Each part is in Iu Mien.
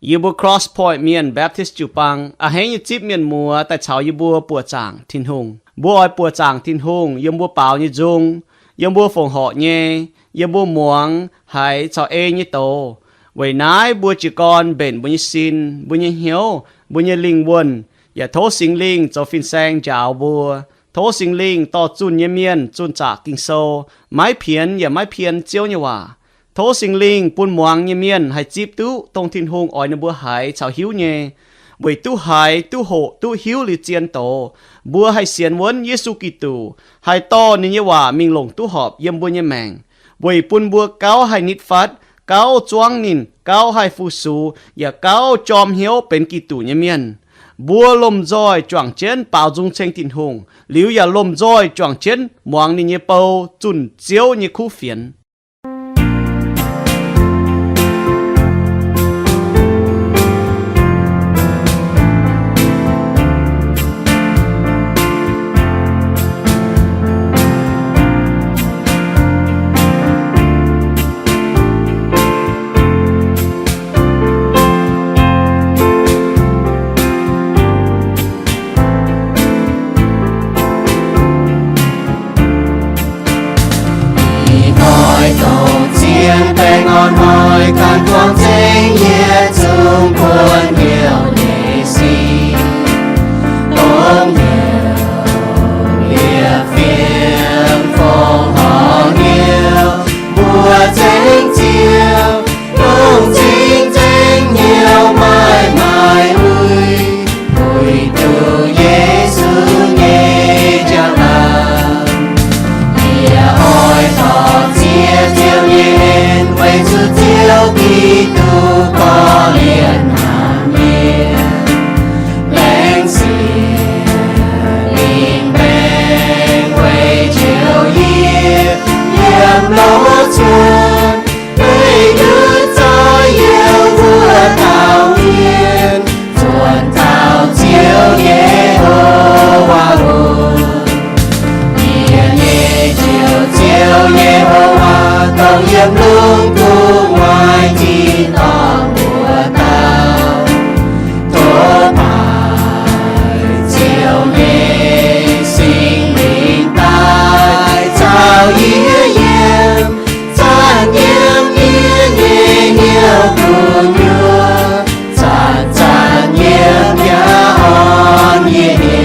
Yie mbuo Cross Point Mienh Baptist jiu-baang a'hneiv nyei zipv mienh muoz daaih caux yie mbuo buoqc zaangc Tin-Hungh. Mbuo oix buoqc zaangc Tin-Hungh yiem mbuo baaux nyei nzung, yiem mbuo fongc horc nyei, yiem mbuo muangx haiz caux ei nyei doz. Weic naaiv mbuo jiez gorn mbenc mbuo nyei sin, mbuo nyei hnyouv, mbuo nyei lingh wuonh, yaac tov Singx Lingh zoux fin-saeng njaaux mbuo. Tov Singx Lingh dorh zunh nyei mienh zunh zaqc Ging-Sou, maiv pienx yaac maiv pien Ziouv nyei waac. Tov Singx Lingh bun muangx nyei mienh haih zipv duqv dongh Tin-Hungh oix ninh mbuo haiz caux hiuv nyei. Weic duqv haiz, duqv hoqc, duqv hiuv liuz zien doz, mbuo haih sienx wuonv Yesu Giduc, haih dorh ninh nyei waac mingh longc duqv horpc yiem mbuo nyei maengc, weic bun mbuo gauh haih nitv fatv, gauh zuangv ninh, gauh haih fu-sux, yaac gauh jorm hnyouv benx Giduc nyei mienh. Mbuo lomh nzoih juangc jienv baaux nzung ceng Tin-Hungh, liuz yaac lomh nzoih juangc jienv muangx ninh nyei bou zunh Ziouv nyei kuv fienx. Ih hnoi dongh zien baengh orn hnoi, ganh buangh zengv yietc zungv buonc hnyouv nyei sic, dongh hnyouv liepc fiem fongc horc hnyouv, mbuo zengv Ziouv, dongh zingh zengv hnyouv maaih maaih uix, uix duqv Yesu nyei njang-laangc. Yie oix dorh ziex Ziouv nyei en, weic zuqc Ziouv Giduc korv-lienh hnangv nyei. Laengz zingh Singx Lingh baeng weic njoux yie, yiem lov cuotv, meih ndutv zoih yiem wuov dauh mienh, zuonx taux Ziouv Yehowa oc. Yie nyei Ziouv, Ziouv Yehowa, dongh yiem lungh duqv nguaaic tin-dorngh wuov dauh. Tov baaic Ziouv nyei Singx Lingh daaih caux yie yiem, zanc yiem yie nyei hnyouv gu'nyuoz, zanc-zanc yiem yaac orn yie hnyouv.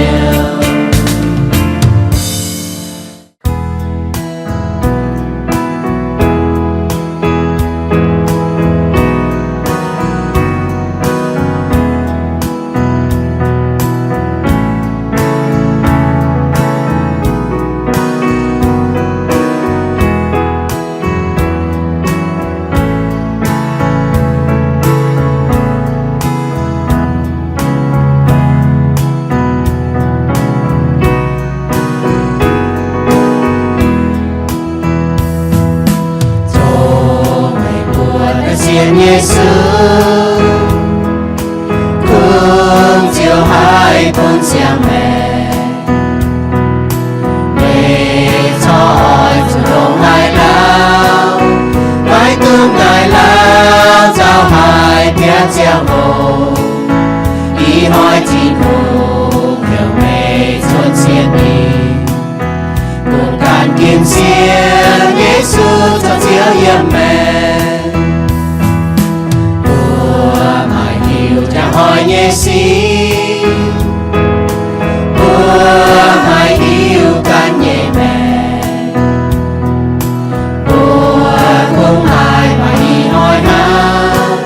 Zoux meih mbuo sienx Yesu, kungx ziouc haih bun siang-maengc. Meih corc oix zuqc longc haaix lauh, maiv dungx naaic lauh, nzauh haic biauv ziangh hoc. Ih hnoi Tin-Hungh heuc meih cuotv sienx ninh, dongh ganh ginv sienx Yesu zoux Ziouv yiem maengc. Mbuo maiv hiuv njang hnoi nyei sic, mbuo maiv hiuv ganh nyei maengc. Mbuo kungx haih maaih ih hnoi hnangv.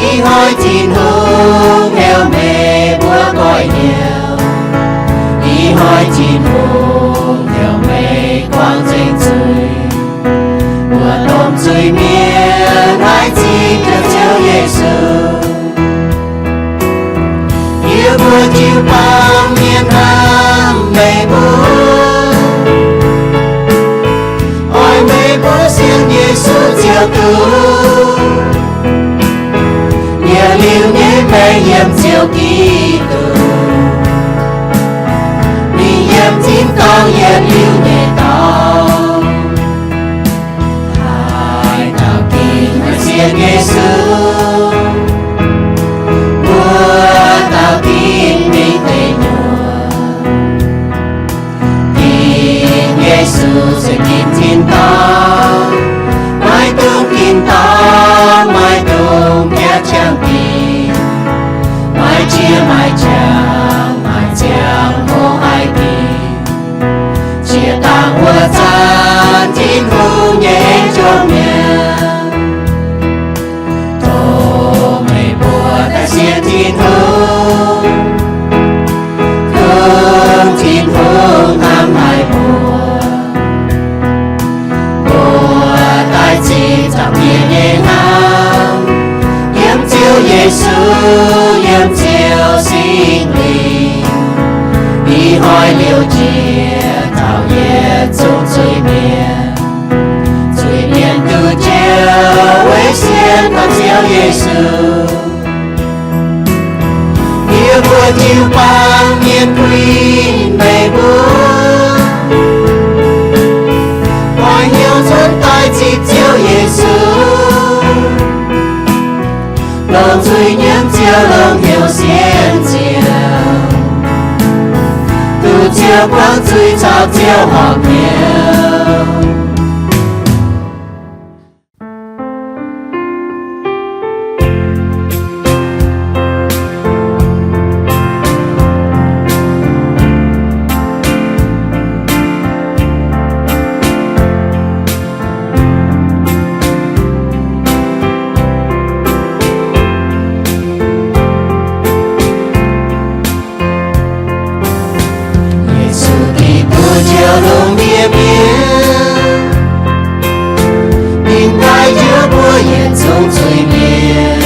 Ih hnoi Tin-Hungh heuc meih mbuo goiv hnyouv. Ih hnoi Tin-Hungh heuc meih buangh nzengc zuiz. Mbuo domh zuiz-mienh haih zipv Ziouv Yesu. Yie mbuo jiu-baang mienh hnamv meih mbuo, oix meih mbuo sienx Yesu Ziouv duqv yietc liuz nyei maengc yiem Ziouv Giduc, mingh yiem tin-dorngh yietc liuz nyei dorngx. Haaix dauh ginv maiv sienx Yesu, Yesu, yie mbuo jiu-baang mienh kuinx meih mbuo, oix hnyouv cuotv daaih zipv Ziouv Yesu. Longc zuiz-nyiemv ziouc longc hnyouv sienx Ziouv, duqv Ziouv buangv zuiz caux Ziouv horpc hnyouv. Yesu Giduc njoux lungh ndiev mienh, ninh daaih njoux mbuo yietc zungv zuiz-mienh.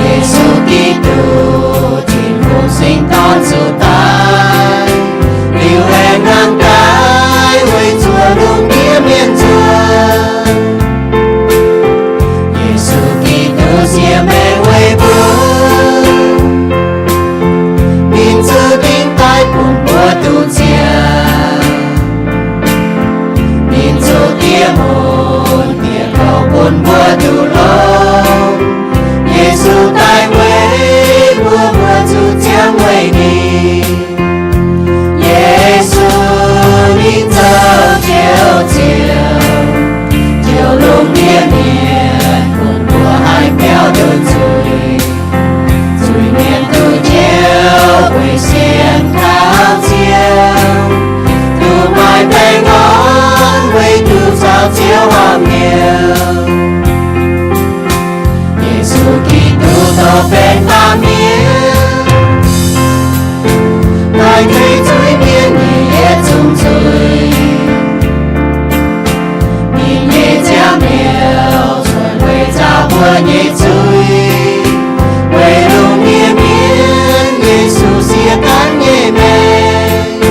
Yesu Giduc, Tin-Hungh Singx Dorn, zuqc daic, liuz aengx hnangv daaih weic zuoqc lungh ndiev mienh nzuonx. Yesu Giduc, siex maengc weic mbuo, ninh zuqc dingc daaih bun mbuo duqv nziex. Ninh zuqc diev mun diev kouv bun mbuo duqv longx. Yesu daic weic mbuo, mbuo zuqc ziangh weic ninh. Yesu ninh zoux Ziouv, Ziouv, njoux lungh ndiev mienh, bun mbuo haih biaux nduqc zuiz. Zuiz-mienh duqv njoux weic sienx kaux Ziouv, duqv maaih baengh orn weic duqv caux Ziouv horpc hnyouv. Yesu Giduc dorh benx baamh mienh, daaih tengx zuiz-mienh nyei yietc zungv zuiz. Ninh nyei ziangh mbiouh cuotv weic nzauh mbuo nyei zuiz, weic lungh ndiev mienh Yesu siex gaanv nyei maengc.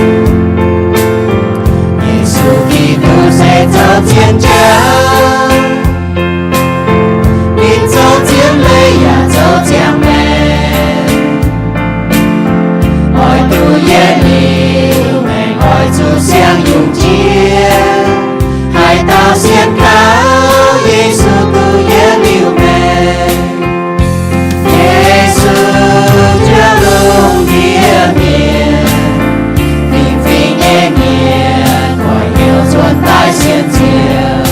Yesu Giduc se zoux zien jauv, ninh zoux zien leiz yaac zoux ziangh maengc. Oix duqv yietc liuz maengc oix zuqc siang-yungz jiex. Haaix dauh sienx kaux Yesu duqv yietc liuz maengc. Yesu njoux lungh ndiev mienh, fingx-fingx nyei mienh oix heuc nzuonx daaih sienx Ziouv.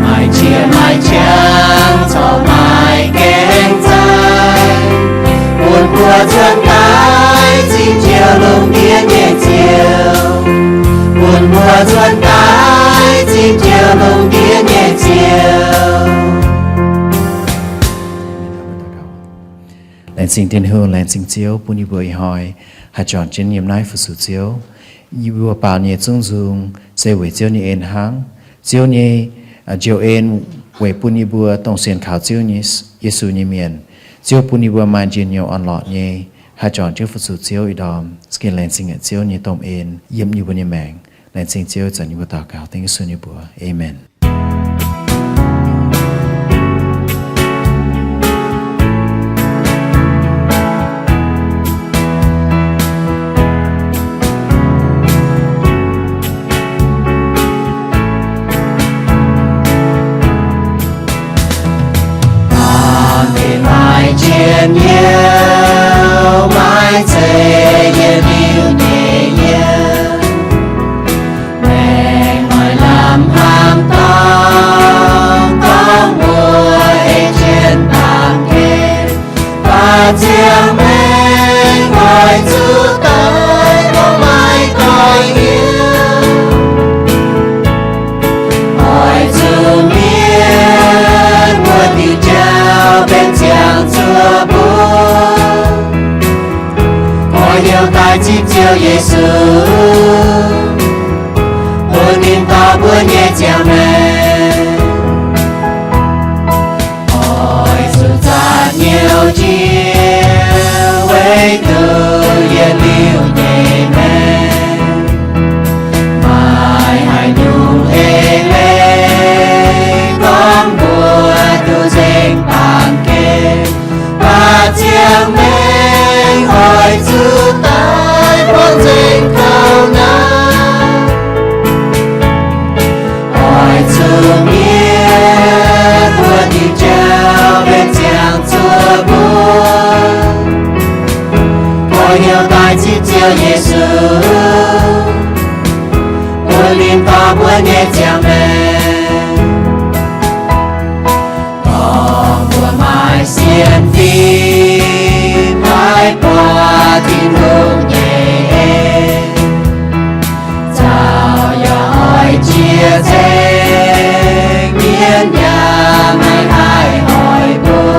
Maaih qiex maaih qangx corc maaih gaengh zaih, bun mbuo nzuonx daaih zipv njoux lungh ndiev nyei Ziouv, bun mbuo nzuonx daaih zipv njoux lungh ndiev nyei Ziouv. Laengz zingh Tin-Hungh, laengz zingh Ziouv bun yie mbuo ih hnoi haih juangc jienv yiem naaiv fu-sux Ziouv. Yie mbuo baaux nyei zungv nzung se weic Ziouv nyei en hnangv. Ziouv nyei njoux en weic bun yie mbuo dongh sienx kaux Ziouv nyei, Yesu nyei mienh. Ziouv bun yie mbuo maaih njien-youh orn-lorqc nyei haih juangc jienv fu-sux Ziouv ih ndorm. Za'gengh laengz zingh Ziouv nyei domh en yiem yie mbuo nyei maengc. Laengz zingh Ziouv, zanc yie mbuo daux gaux dengv Yesu nyei mbuox. Aamen. Baamh mienh maaih njien-youh, maaih zeiv yietc liuz nyei yiem. Maengc maaih lamh hnaangx dorngx, gorngv mbuo ei jienv baamh gen. Baac ziangh maengc oix zuqc doix, gorngv maaih doix-hnyouv. Oix zuqc mienh mbuo diuc jauv benx ziangh zuoqc mbuo. Oix heuc daaih zipv Ziouv Yesu, bun ninh dorh mbuo nyei ziangh maengc. Oix zuqc zaatc nyouh jiex weic duqv yietc liuz nyei maengc. Maaih haaix nyungc eix leiz gorngv mbuo Sienx fim maiv buatc Tin-Hungh nyei en, zaux yaac oix jiex nzengc, mienh yaac maiv haih hoic mbuo.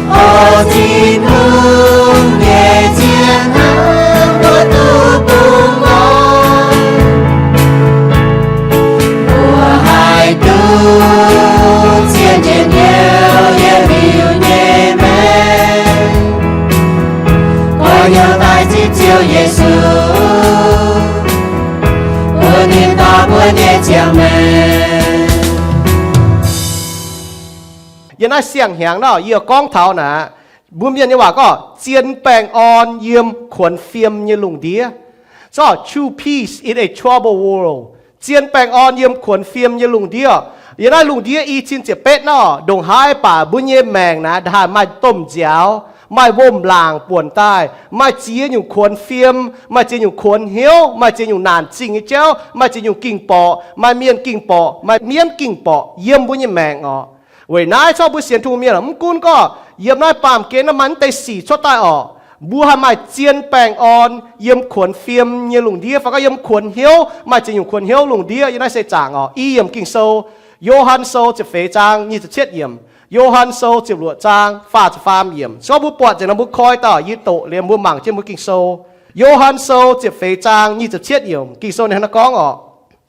O Tin-Hungh nyei zien hnamv mbuo duqv bungx orn. Mbuo haih duqv zien njien-youh yiem liuz nyei maengc. Gorx-youz daaih zipv Ziouv Yesu, bun ninh dorh mbuo nyei ziangh maengc. Yiem naaiv siang-hnyangx nor, yie gorngv taux naaic, mbuo mienh nyei waac gorngv zien baengh orn yiem kuonx fiem nyei lungh ndiev. So, true peace in a troubled world. Zien baengh orn yiem kuonx fiem nyei lungh ndiev. Yiem naaiv lungh ndiev i cin ziepc betv nor, ndongc haaix baac mbuo nyei maengc naaic haih maaih domh nziaaux, maaih wuom-laangc buonc daaih, maaih ziex nyungc kuonx fiem, maaih ziex nyungc kuonx hnyouv, maaih ziex nyungc naanc zingh nyei jauv, maaih ziex nyungc ging-borqc, maaih mienh ging-borqc, maaih mienv ging-borqc yiem mbuo nyei maengc orqc. Weic naaiv corc mbuo sienx Tin-Hungh mienh mv gunv gorngv yiem naaiv baamh gen naaiv maaih naaiv deix sic cuotv daaih orqc, mbuo haih maaih zien baengh orn yiem kuonx fiem nyei lungh ndiev fai gorngv yiem kuonx hnyouv, maaih ziex nyungc kuonx hnyouv lungh ndiev yiem naaiv seix zaangc orqc. I yiemc Ging-Sou, Yo^han Sou ziepc feix zaang nyic ziepc cietv yiemc, Yo^han Sou ziepc luoqc zaang faah ziepc faam yiemc. Corc mbuo buatc nzengc nor mbuo koi dauh yie doqc liemh mbuo mangc jienv mbuo Ging-Sou. Yo^han Sou ziepc feix zaang nyic ziepc cietv yiemc, Ging-Sou ninh hnangv naaiv gorngv orqc.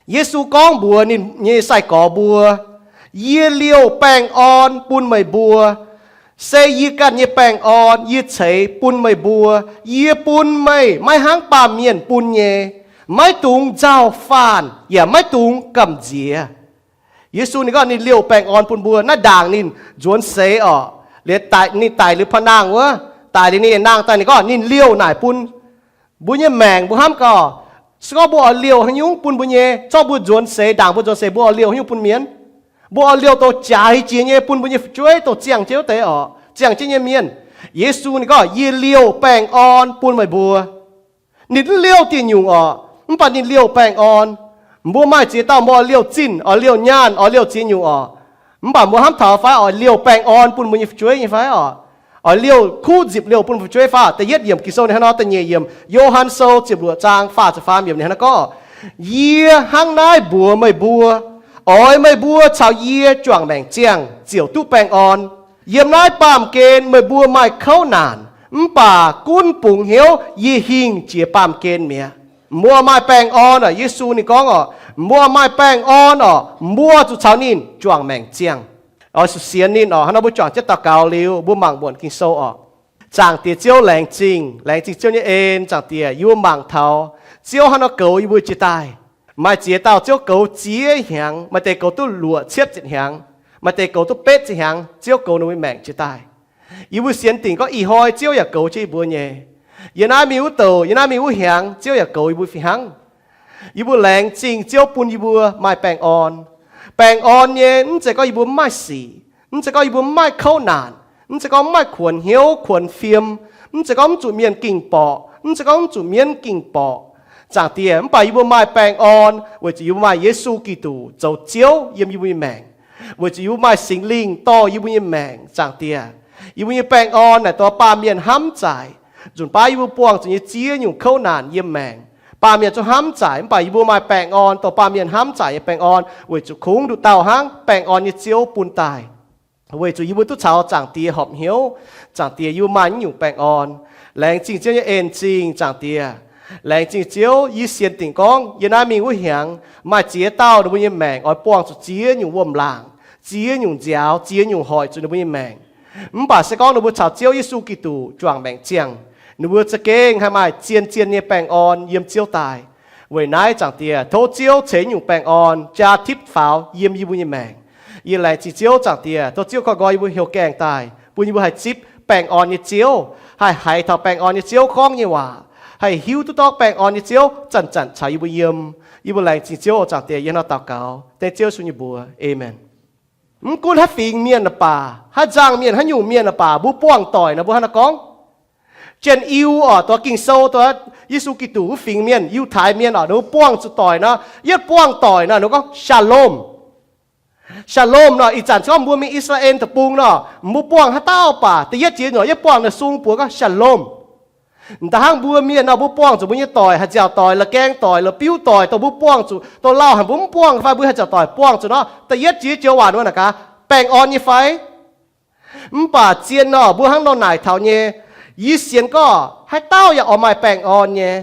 Yesu gorngv mbuox ninh nyei sai-gorx mbuo, Yie liouh baengh orn bun meih mbuo. Se yie ganh nyei baengh orn yie ceix bun meih mbuo. Yie bun meih maiv hnangv baamh mienh bun nyei. Maiv dungx nzauh faanh yaac maiv dungx gamh nziex. Yesu ninh gorngv ninh liouh baengh orn bun mbuo. Naaiv ndaangc ninh nzuonx seix orqc, liuz ninh daic liuz paa nangh wuov, daic liuz ninh nangh daaih ninh gorngv ninh liouh naaic bun mbuo nyei maengc mbuo hnamv gaax. Se gorngv mbuo oix liouh haaix nyungc bun mbuo nyei, zorqv mbuo nzuonx seix, ndaangc mbuo nzuonx seix mbuo oix liouh haaix nyungc bun mienh? Mbuo oix liouh douz jaaix jiex nyei bun mbuo nyei fu'jueiv, douz ziangh jienv wuov deix orqc, ziangh jienv nyei mienh. Yesu ninh gorngv, Yie liouh baengh orn bun meih mbuo. Ninh mv liouh dieh nyungc orqc, mv baac ninh liouh baengh orn. Mbuo maaih ziex dauh mbuo oix liouh zinh, oix liouh nyaanh, oix liouh ziex nyungc orqc. Mv baac mbuo hnamv taux fai oix liouh baengh orn bun mbuo nyei fu'jueiv nyei fai orqc? Oix liouh kuv nzipc liouh bun fu'jueiv fai? Da'yietv yiemc Ging-Sou ninh hnangv nor, da'nyeic yiemc Yo^han Sou ziepc luoqc zaang faah ziepc faam yiemc ninh hnangv nor gorngv, Yie hnangv naaiv mbuox meih mbuo, oix meih mbuo caux yie juangc maengc ziangh ziouc duqv baengh orn. Yiem naaiv baamh gen meih mbuo maaih kouv naanc, mv baac gunv bungx hnyouv, yie hingh jiex baamh gen mi'aqv. Mbuo maaih baengh orn orqc. Yesu ninh gorngv orqc, mbuo maaih baengh orn orqc, mbuo zuqc caux ninh juangc maengc ziangh. Oix zuqc sienx ninh orqc. Hnangv nor mbuo juangc jienv daux gaux liuz, mbuo mangc muonc Ging-Sou orqc. Zaangc Diex Ziouv, laengz zingh, laengz zingh Ziouv nyei en. Zaangc Diex, yie mbuo mangc taux Ziouv hnangv nor goux yie mbuo jiex daaih. Maaih ziex dauh Ziouv goux ziex hnyangx, maaih deix goux duqv luoqc cietv ziepc hnyangx, maaih deix goux duqv betv ziepc hnyangx, Ziouv goux ninh mbuo maengc jiex daaih. Yie mbuo sienx dingc gorngv ih hnoi Ziouv yaac goux jienv yie mbuo nyei. Yiem naaiv mingh wuov douc, yiem naaiv mingh wuov hnyangx, Ziouv yaac goux yie mbuo fih hnangv. Yie mbuo laengz zingh Ziouv bun yie mbuo maaih baengh orn. Baengh orn nyei, mv zeiz gorngv yie mbuo mv maaih sic, mv zeiz gorngv yie mbuo mv maaih kouv naanc, mv zeiz gorngv mv maaih kuonx hnyouv kuonx fiem, mv zeiz gorngv mv zuqc mienh ging-borqc, mv zeiz gorngv mv zuqc mienv ging-borqc, Zaangc Diex. Mv baac yie mbuo maaih baengh orn weic zuqc yie mbuo maaih Yesu Giduc zoux Ziouv yiem yie mbuo nyei maengc, weic zuqc yie mbuo maaih Singx Lingh dorh yie mbuo nyei maengc. Zaangc Diex, yie mbuo nyei baengh orn naaic dorh baamh mienh hnamv zaaic. Nzunc baav yie mbuo buangh zuqc nyei ziex nyungc kouv naanc yiem maengc, baamh mienh zungv hnamv zaaic. Mv baac yie mbuo maaih baengh orn, dorh baamh mienh hnamv zaaic nyei baengh orn, weic zuqc kungx nduqc dauh hnangv baengh orn nyei Ziouv bun daaih. Weic zuqc yie mbuo duqv caux Zaangc Diex horpc hnyouv, Zaangc Diex, yie mbuo maaih naaiv nyungc baengh orn. Laengz zingh Ziouv nyei en-zingh, Zaangc Diex. Laengz zingh Ziouv, yie sienx dingc gorngv yiem naaiv mingh wuov hnyangx maaih ziex dauh ninh mbuo nyei maengc oix buangh zuqc ziex nyungc wuom-laangc, ziex nyungc nziaaux, ziex nyungc hoic zuqc ninh mbuo nyei maengc. Mv baac se gorngv ninh mbuo caux Ziouv Yesu Giduc juangc maengc ziangh, ninh mbuo za'gengh haih maaih zien-zien nyei baengh orn yiem Ziouv daaih. Weic naaiv, Zaangc Diex, tov Ziouv ceix nyungc baengh orn jaa tipv faaux yiem yie mbuo nyei maengc. Yie laengz zingh Ziouv, Zaangc Diex, tov Ziouv koi nqoi yie mbuo heuc gaengh daaih, bun yie mbuo haih zipv baengh orn nyei Ziouv, haih haiz taux baengh orn nyei Ziouv gorngv nyei waac, haih hiuv duqv dorngv baengh orn nyei Ziouv zanc-zanc caux yie mbuo yiem. Yie mbuo laengz zingh Ziouv oc. Zaangc Diex, yie hnangv nor daux gaux dengv Ziouv Yesu nyei mbuox, aamen. Mv gunv haaix fingx mienh aah baac, haaix nzangc mienh, haaix nyungc mienh aah baac, mbuo buangh doic nor mbuo hnangv naaiv gorngv, Janx-Iu oc, dongh Ging-Sou, dongh Yesu Giduc wuov fingx mienh, Yiutai mienh oc, ninh mbuo buangh zuqc doic nor, yietv buangh doic nor ninh mbuo gorngv shalom. Shalom nor, ih zanc gorngv mbuo mingh I^saa^laa^en deic-bung nor, mbuo buangh haaix dauh baac da'yietv jiex nor, yie buangh naaic sung buoz gorngv shalom. M'daaih hnangv mbuo mienh nor, mbuo buangh zuqc mbuo nyei doic, haih nziaauc doic, la'gaeng doic, la'biuv doic, dongh mbuo buangh zuqc, dongh lauh haic mbuo mv buangh fai mbuo haih nziaauc doic buangh zuqc nor, da'yietv jiex joux waac mbuo naaic gaax, baengh orn nyei fai? Mv baac zien nor, mbuo hnangv nor naaic taux nyei, yie sienx gorngv haaix dauh yaac oix maaih baengh orn nyei.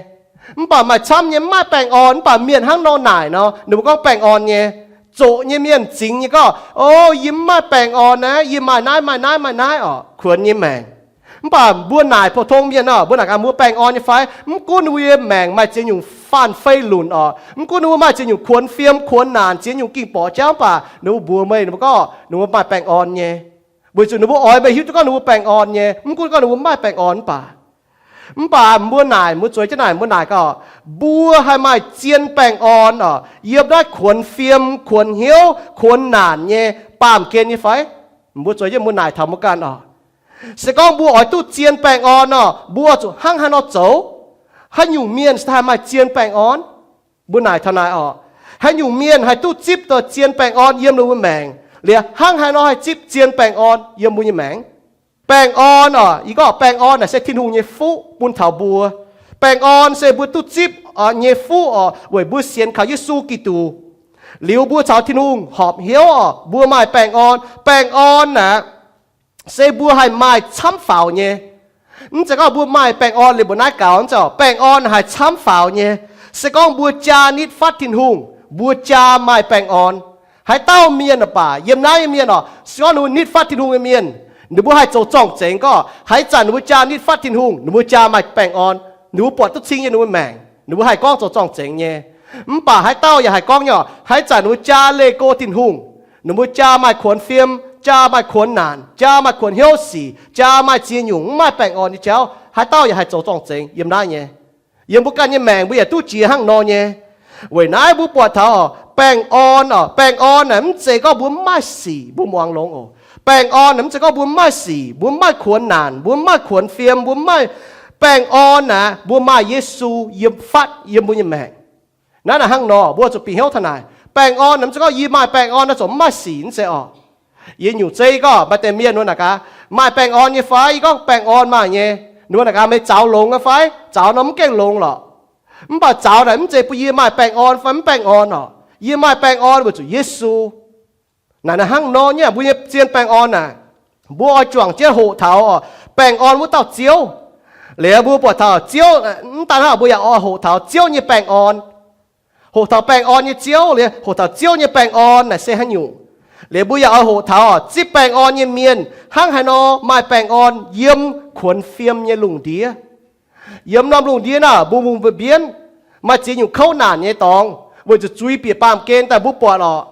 Mv baac maaih camv nyei mv maaih baengh orn, mv baac mienh hnangv nor naaic nor, ninh mbuo gorngv baengh orn nyei. Zoqc nyei mienh zingx nyei gorngv, O, yie mv maaih baengh orn aqv, yie maaih naaiv maaih naaiv maaih naaiv orqc, kuonx nyei maengc. Mv baac mbuo naaic pou-tong mienh nor, mbuo naaic gaax mbuo baengh orn nyei fai? Mv gunv ninh mbuo nyei maengc maaih ziex nyungc faanh fei lunc orqc, mv gunv ninh mbuo maaih ziex nyungc kuonx fiem kuonx naanc, ziex nyungc ging-borqc jauv, mv baac ninh mbuo mbuox meih ninh mbuo gorngv ninh mbuo maaih baengh orn nyei. Weic zuqc ninh mbuo oix meih hiuv duqv gorngv ninh mbuo baengh orn nyei, mv gunv gorngv ninh mbuo maaih baengh orn mv baac. Mv baac mbuo naaic, mbuo zueiz jienv naaic, mbuo naaic gaax, mbuo haih maaih zien baengh orn orqc, yiem naaiv kuonx fiem, kuonx hnyouv, kuonx naanc nyei baamh gen nyei fai? Mbuo zueiz jienv mbuo naaic taux mbuo ganh orqc. Se gorngv mbuo oix duqv zien baengh orn nor, mbuo zuqc hnangv haaix nor zoux? Haaix nyungc mienh se haih maaih zien baengh orn? Mbuo naaic taux naaic orqc. Haaix nyungc mienh haih duqv zipv daaih zien baengh orn yiem ninh mbuo maengc? Liuz hnangv haaix nor haih zipv zien baengh orn yiem mbuo nyei maengc? Baengh orn orqc, yie gorngv baengh orn naaic se Tin-Hungh nyei fuqv bun taux mbuo. Baengh orn se mbuo duqv zipv nyei fuqv orqc, weic mbuo sienx kaux Yesu Giduc. Liuz mbuo caux Tin-Hungh horpc hnyouv orqc, mbuo maaih baengh orn. Baengh orn naaic se mbuo haih maaih camv faaux nyei. Mv zeiz gorngv mbuo maaih baengh orn liuz mbuo naaiv gaux, mv zeiz. Baengh orn haih camv faaux nyei. Se gorngv mbuo jaa nitv fatv Tin-Hungh, mbuo jaa maaih baengh orn. Haaix dauh mienh baac, yiem naaiv nyei mienh orqc, se gorngv ninh mbuo nitv fatv Tin-Hungh nyei mienh, ninh mbuo haih zoux zorng-zengx gorngv haaix zanc ninh mbuo jaa nitv fatv Tin-Hungh, ninh mbuo jaa maaih baengh orn, ninh mbuo buatc duqv cing yiem ninh mbuo maengc, ninh mbuo haih gorngv zoux zorng-zengx nyei. Mv baac haaix dauh yaac haih gorngv nyei orqc, haaix zanc ninh mbuo jaa leih go Tin-Hungh, ninh mbuo jaa maaih kuonx fiem, jaa maaih kuonx naanc, jaa maaih kuonx hnyouv sic, jaa maaih ziex nyungc mv maaih baengh orn nyei jauv, haaix dauh yaac haih zoux zorng-zengx yiem naaiv nyei. Yiem mbuo ganh nyei maengc mbuo yaac duqv jiex hnangv nor nyei. Weic naaiv mbuo buatc taux orqc, baengh orn orqc, baengh orn naaic mv zeiz gorngv mbuo mv maaih sic mbuo muangx longx oc. Baengh orn naaic mv zeiz gorngv mbuo mv maaih sic, mbuo mv maaih kuonx naanc, mbuo mv maaih kuonx fiem, mbuo mv maaih. Baengh orn naaic mbuo maaih Yesu yiem fatv yiem mbuo nyei maengc. Naaiv naaic hnangv nor, mbuo zuqc bieqc hnyouv taux naaic. Baengh orn naaic mv zeiz gorngv yie maaih baengh orn naaic ziouc mv maaih sic, mv zeiz orqc. Yie nyungc zeiv gorngv maaih deix mienh wuov naaic gaax, maaih baengh orn nyei fai? Yie gorngv baengh orn maaih nyei. Ninh mbuo naaic gaax, meih zaux longx nyei fai? Zaux nor mv gaengh longx lorqc. Mv baac zaux naaic mv zeiz bun yie maaih baengh orn fai mv baengh orn orqc. Yie maaih baengh orn weic zuqc Yesu. Naaic naaic hnangv nor nyei, mbuo nyei zien baengh orn naaic, mbuo oix juangc jienv hoqc taux orqc. Baengh orn wuov dauh Ziouv. Liuz mbuo buatc taux Ziouv, mv daan hnangv, mbuo yaac oix hoqc taux Ziouv nyei baengh orn. Hoqc taux baengh orn nyei Ziouv, liuz hoqc taux Ziouv nyei baengh orn naaic se haaix nyungc. Liuz mbuo yaac oix hoqc taux zipv baengh orn nyei mienh hnangv haaix nor maaih baengh orn yiem kuonx fiem nyei lungh ndiev. Yiem norm lungh ndiev naaic, mbuo mungh mbuo mbienv, maaih ziex nyungc kouv naanc nyei dorngx, weic zuqc zuiz bieqc baamh gen daaih mbuo buatc orqc.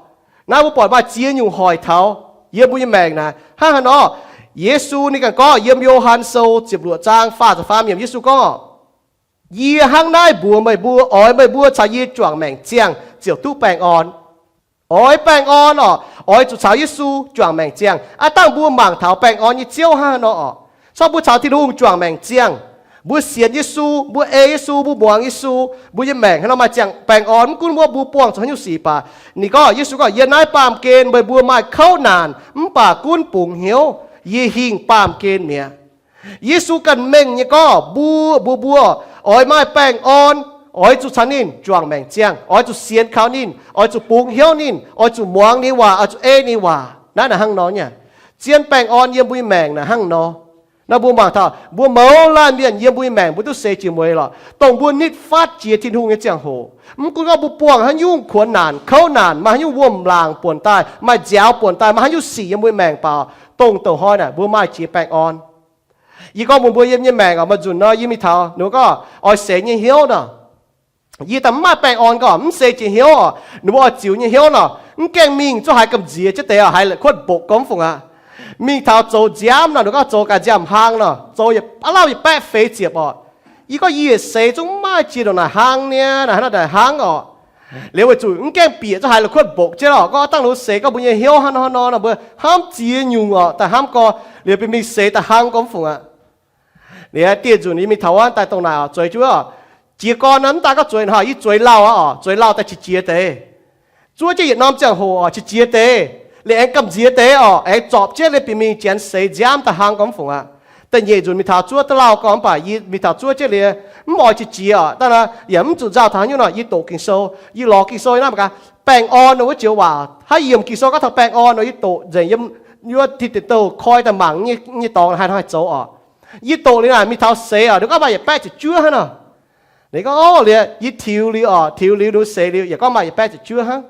Naaiv mbuo buatc maaih ziex nyungc hoic taux yiem mbuo nyei maengc naaic. Hnangv haaix nor? Yesu ninh ganh gorngv yiem Yo^han Sou ziepc luoqc zaang faah ziepc faam yiemc, Yesu gorngv, Yie hnangv naaiv mbuox meih mbuo, oix meih mbuo caux yie juangc maengc ziangh ziouc duqv baengh orn. Oix baengh orn orqc, oix zuqc caux Yesu juangc maengc ziangh. Aav dangh mbuo mangc taux baengh orn nyei Ziouv hnangv haaix nor orqc. Corc mbuo caux Tin-Hungh juangc maengc ziangh, mbuo sienx Yesu, mbuo ei Yesu, mbuo muangx Yesu, mbuo nyei maengc hnangv nor maaih ziangh baengh orn. Mv gunv wuov mbuo buangh zuqc haaix nyungc sic baac, ninh gorngv, Yesu gorngv, Yie naaiv baamh gen meih mbuo maaih kouv naanc, mv baac gunv bungx hnyouv, yie hingh baamh gen mi'aqv. Yesu ganh mengh nyei gorngv mbuo, mbuo, mbuo oix maaih baengh orn, oix zuqc caux ninh juangc maengc ziangh, oix zuqc sienx kaux ninh, oix zuqc bungx hnyouv ninh, oix zuqc muangx ninh waac, oix zuqc ei ninh waac. Naaiv naaic hnangv nor nyei. Zien baengh orn yiem mbuo nyei maengc naaic hnangv nor. Naaiv mbuo mangc taux mbuo mouz laanh mienh yiem mbuo nyei maengc mbuo duqv seix jiex mueiz lorqc, dongh mbuo nitv fatv jiex Tin-Hungh nyei ziangh hoc, mv gunv gorngv mbuo buangh haaix nyungc kuonx naanc, kouv naanc, maaih haaix nyungc wuom-laangc buonc daaih, maaih nziaaux buonc daaih, maaih haaix nyungc sic yiem mbuo nyei maengc baac, dongh douc hnoi naaic mbuo maaih jiex baengh orn. Yie gorngv mbuox mbuo yiem nyei maengc oc, maaih nzunc nor yie mingh taux ninh mbuo gorngv oix seix nyei hnyouv nor, yie daaih mv maaih baengh orn gorngv mv seix jiex hnyouv oc. Ninh mbuo oix ziux nyei hnyouv nor, mv gaengh mingh zuqc haiz gamh nziex jienv deix oc, haiz la'kuotv mbokc gormx fungc aqv. Mingh taux zoux nziaamv nor, ninh gorngv zoux ga'nziaamv hlang nor, zoux yietc, aav lauh yietc baeqv feix ziepc oc. Yie gorngv yie yietc seix zungv mv maaih jiex ndongc naaic hlang niaa, naaic hnangv naaic hlang oc. Liuz weic zuqc mv gaengh bieqc zuqc haiz la'kuotv mbokc jienv oc, gorngv dangh ninh seix gorngv mbuo nyei hnyouv hnangv nor hnangv nor, mbuo hnamv ziex nyungc oc, daaih hnamv gorx, liuz bun mingh seix daaih hlang gormx fungc aqv. Liuz dieh nzunc yie mingh taux wuov daaih dongh naaic oc, zueiz jienv oc. Jiez gorn nor mv daaih gorngv zueiz hnangv, yie zueiz lauh aqv oc, zueiz lauh daaih qiex jiez deix. Zuov jienv yietc norm ziangh hoc oc, qiex jiez deix. Liuz aengx gamh nziex deix oc, aengx zorpc jienv liuz bieqc mingh janx seix nziaamv daaih hnangv gorngv fungc aqv. Da'nyeic nzunc mingh taux zuov duqv lauh gorngv, mv baac yie mingh taux zuov jienv liuz mv oix jiex jiex oc. Daav naaiv yaac mv zuqc nzauh taux haaix nyungc nor, yie doqc Ging-Sou, yie lorz Ging-Sou naaiv mangc gaax, baengh orn nor wuov joux waac, haaix yiemc Ging-Sou gorngv taux baengh orn nor, yie doqc nzengc yiem wuov tin deic douh koi daaih mangc nyei dorngx haaix nor haih zoux oc. Yie doqc liuz naaic mingh taux seix oc, ninh gorngv maaih yietc baeqv ziepc juov hnangv nor. Ninh gorngv, o, liuz yie tiux liuz oc, tiux liuz ninh seix liuz yaac gorngv maaih yietc baeqv ziepc juov hnangv.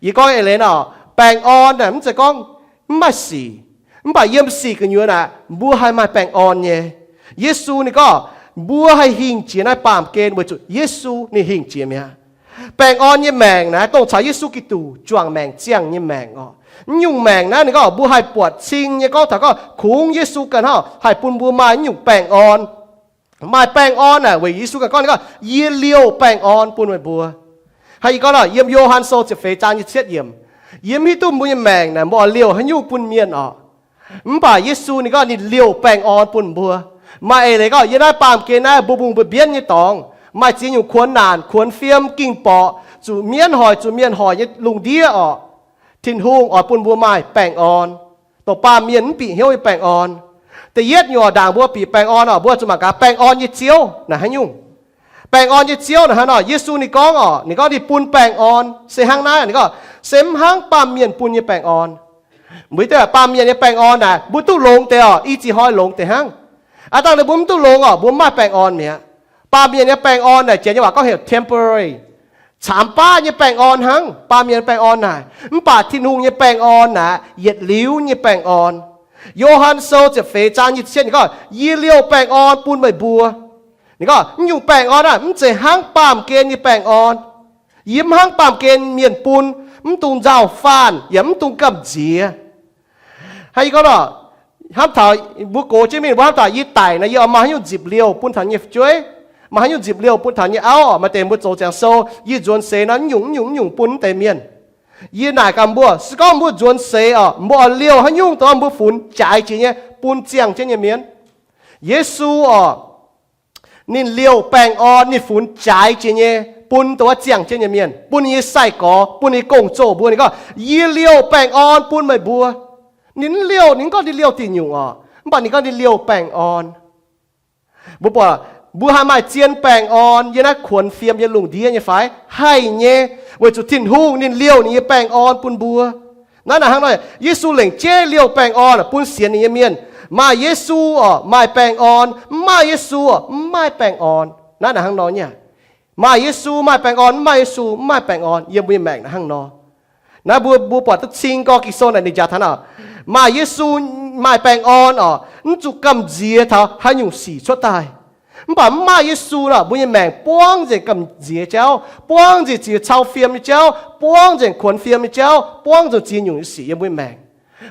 Yie gorngv eix leiz nor, baengh orn naaic mv zeiz gorngv mv maaih sic, mv baac yiem sic gu'nyuoz naaic mbuo haih maaih baengh orn nyei. Yesu ninh gorngv mbuo haih hingh jiex naaiv baamh gen weic zuqc Yesu ninh hingh jiex mi'aqv. Baengh orn nyei maengc naaic dongh caux Yesu Giduc juangc maengc ziangh nyei maengc oc. Mv nyungc maengc naaiv ninh gorngv mbuo haih buatc cing nyei gorngv taux gorngv kungx Yesu ganh hnangv haih bun mbuo maaih mv nyungc baengh orn. Maaih baengh orn naaic weic Yesu ganh gorngv, ninh gorngv, yie liouh baengh orn bun meih mbuo. Hnangv yie gorngv nor, yiem Yo^han Sou ziepc feix zaang nyic ziepc cietv yiemc, yie mv hiuv duqv mbuo nyei maengc naaic mbuo oix liouh haaix nyungc bun mienh oc. Mv baac Yesu ninh gorngv ninh liouh baengh orn bun mbuo. Maaih eix leiz gorngv yiem naaiv baamh gen naaiv mbuo mbungh mbuo mbienv nyei dorngx maaih ziex nyungc kuonx naanc, kuonx fiem, ging-borqc, zuqc mienv hoic, zuqc mienh hoic nyei lungh ndiev oc. Tin-Hungh oix bun mbuo maaih baengh orn, dongh baamh mienh mv bieqc hnyouv nyei baengh orn. Da'yietv nyungc oc, ndaangc mbuo bieqc baengh orn oc, mbuo zuqc mangc gaax baengh orn nyei Ziouv naaic haaix nyungc. Baengh orn nyei Ziouv naaic hnangv nor, Yesu ninh gorngv oc, ninh gorngv ninh bun baengh orn se hnangv naaiv, ninh gorngv se mv hnangv baamh mienh bun nyei baengh orn. Mbuo hiuv duqv baamh mienh nyei baengh orn naaic mbuo duqv longx deix oc, i ziex hnoi longx deix hnangv. Aav dangh ninh mbuo mv duqv longx oc, mbuo mv maaih baengh orn mi'aqv. Baamh mienh nyei baengh orn naaic janx nyei waac gorngv heuc temporary, caamx baav nyei baengh orn hnangv. Baamh mienh nyei baengh orn naaic, mv baac Tin-Hungh nyei baengh orn naaic yietc liuz nyei baengh orn. Yo^han Sou ziepc feix zaang nyic ziepc cietv ninh gorngv, yie liouh baengh orn bun meih mbuo. Ninh gorngv mv nyungc baengh orn naaic mv zeiz hnangv baamh gen nyei baengh orn. Yie mv hnangv baamh gen mienh bun, mv dungx nzauh faanh yaac mv dungx gamh nziex. Hnangv yie gorngv nor, hnamv taux mbuo gox jienv mingh, mbuo hnamv taux yie daic nor, yie oix maaih haaix nyungc nzipc liouh bun taux nyei fu'jueiv, maaih haaix nyungc nzipc liouh bun taux nyei auv oc. Maaih deix mbuo zoux ziangx sou, yie nzuonx seix nor, mv nyungc mv nyungc mv nyungc bun mv deix mienh. Yie naaic gaax mbuo, se gorngv mbuo nzuonx seix oc, mbuo oix liouh haaix nyungc dongh mbuo funx jaaix jiex nyei bun ziangh jienv nyei mienh? Yesu oc, ninh liouh baengh orn, ninh funx jaaix jiex nyei bun dongh wuov ziangh jienv nyei mienh, bun ninh nyei sai-gorx, bun ninh nyei gong-zoh mbuo. Ninh gorngv, yie liouh baengh orn bun meih mbuo. Ninh mv liouh, ninh mv gorngv ninh liouh diuc nyungc oc, mv baac ninh gorngv ninh liouh baengh orn. Mbuo buatc, mbuo haih maaih zien baengh orn yiem naaiv kuonx fiem nyei lungh ndiev nyei fai? Haih nyei, weic zuqc Tin-Hungh ninh liouh ninh nyei baengh orn bun mbuo. Naaiv naaic hnangv nor, Yesu lengc jeiv liouh baengh orn bun sienx ninh nyei mienh. Maaih Yesu oc, maaih baengh orn. Mv maaih Yesu oc, mv maaih baengh orn. Naaiv naaic hnangv nor nyei. Maaih Yesu maaih baengh orn, mv maaih Yesu mv maaih baengh orn. Yiem mbuo nyei maengc naaic hnangv nor. Naaiv mbuo, mbuo buatc duqv cing gorngv Ging-Sou naaic ninh njaaux taux nor, maaih Yesu maaih baengh orn oc, mv zuqc gamh nziex taux haaix nyungc sic cuotv daaih. Mv baac mv maaih Yesu nor, mbuo nyei maengc buangv nzengc gamh nziex jauv, buangv nzengc ziex cau fiem nyei jauv, buangv nzengc kuonx fiem nyei jauv, buangv nzengc ziex nyungc nyei sic yiem mbuo nyei maengc.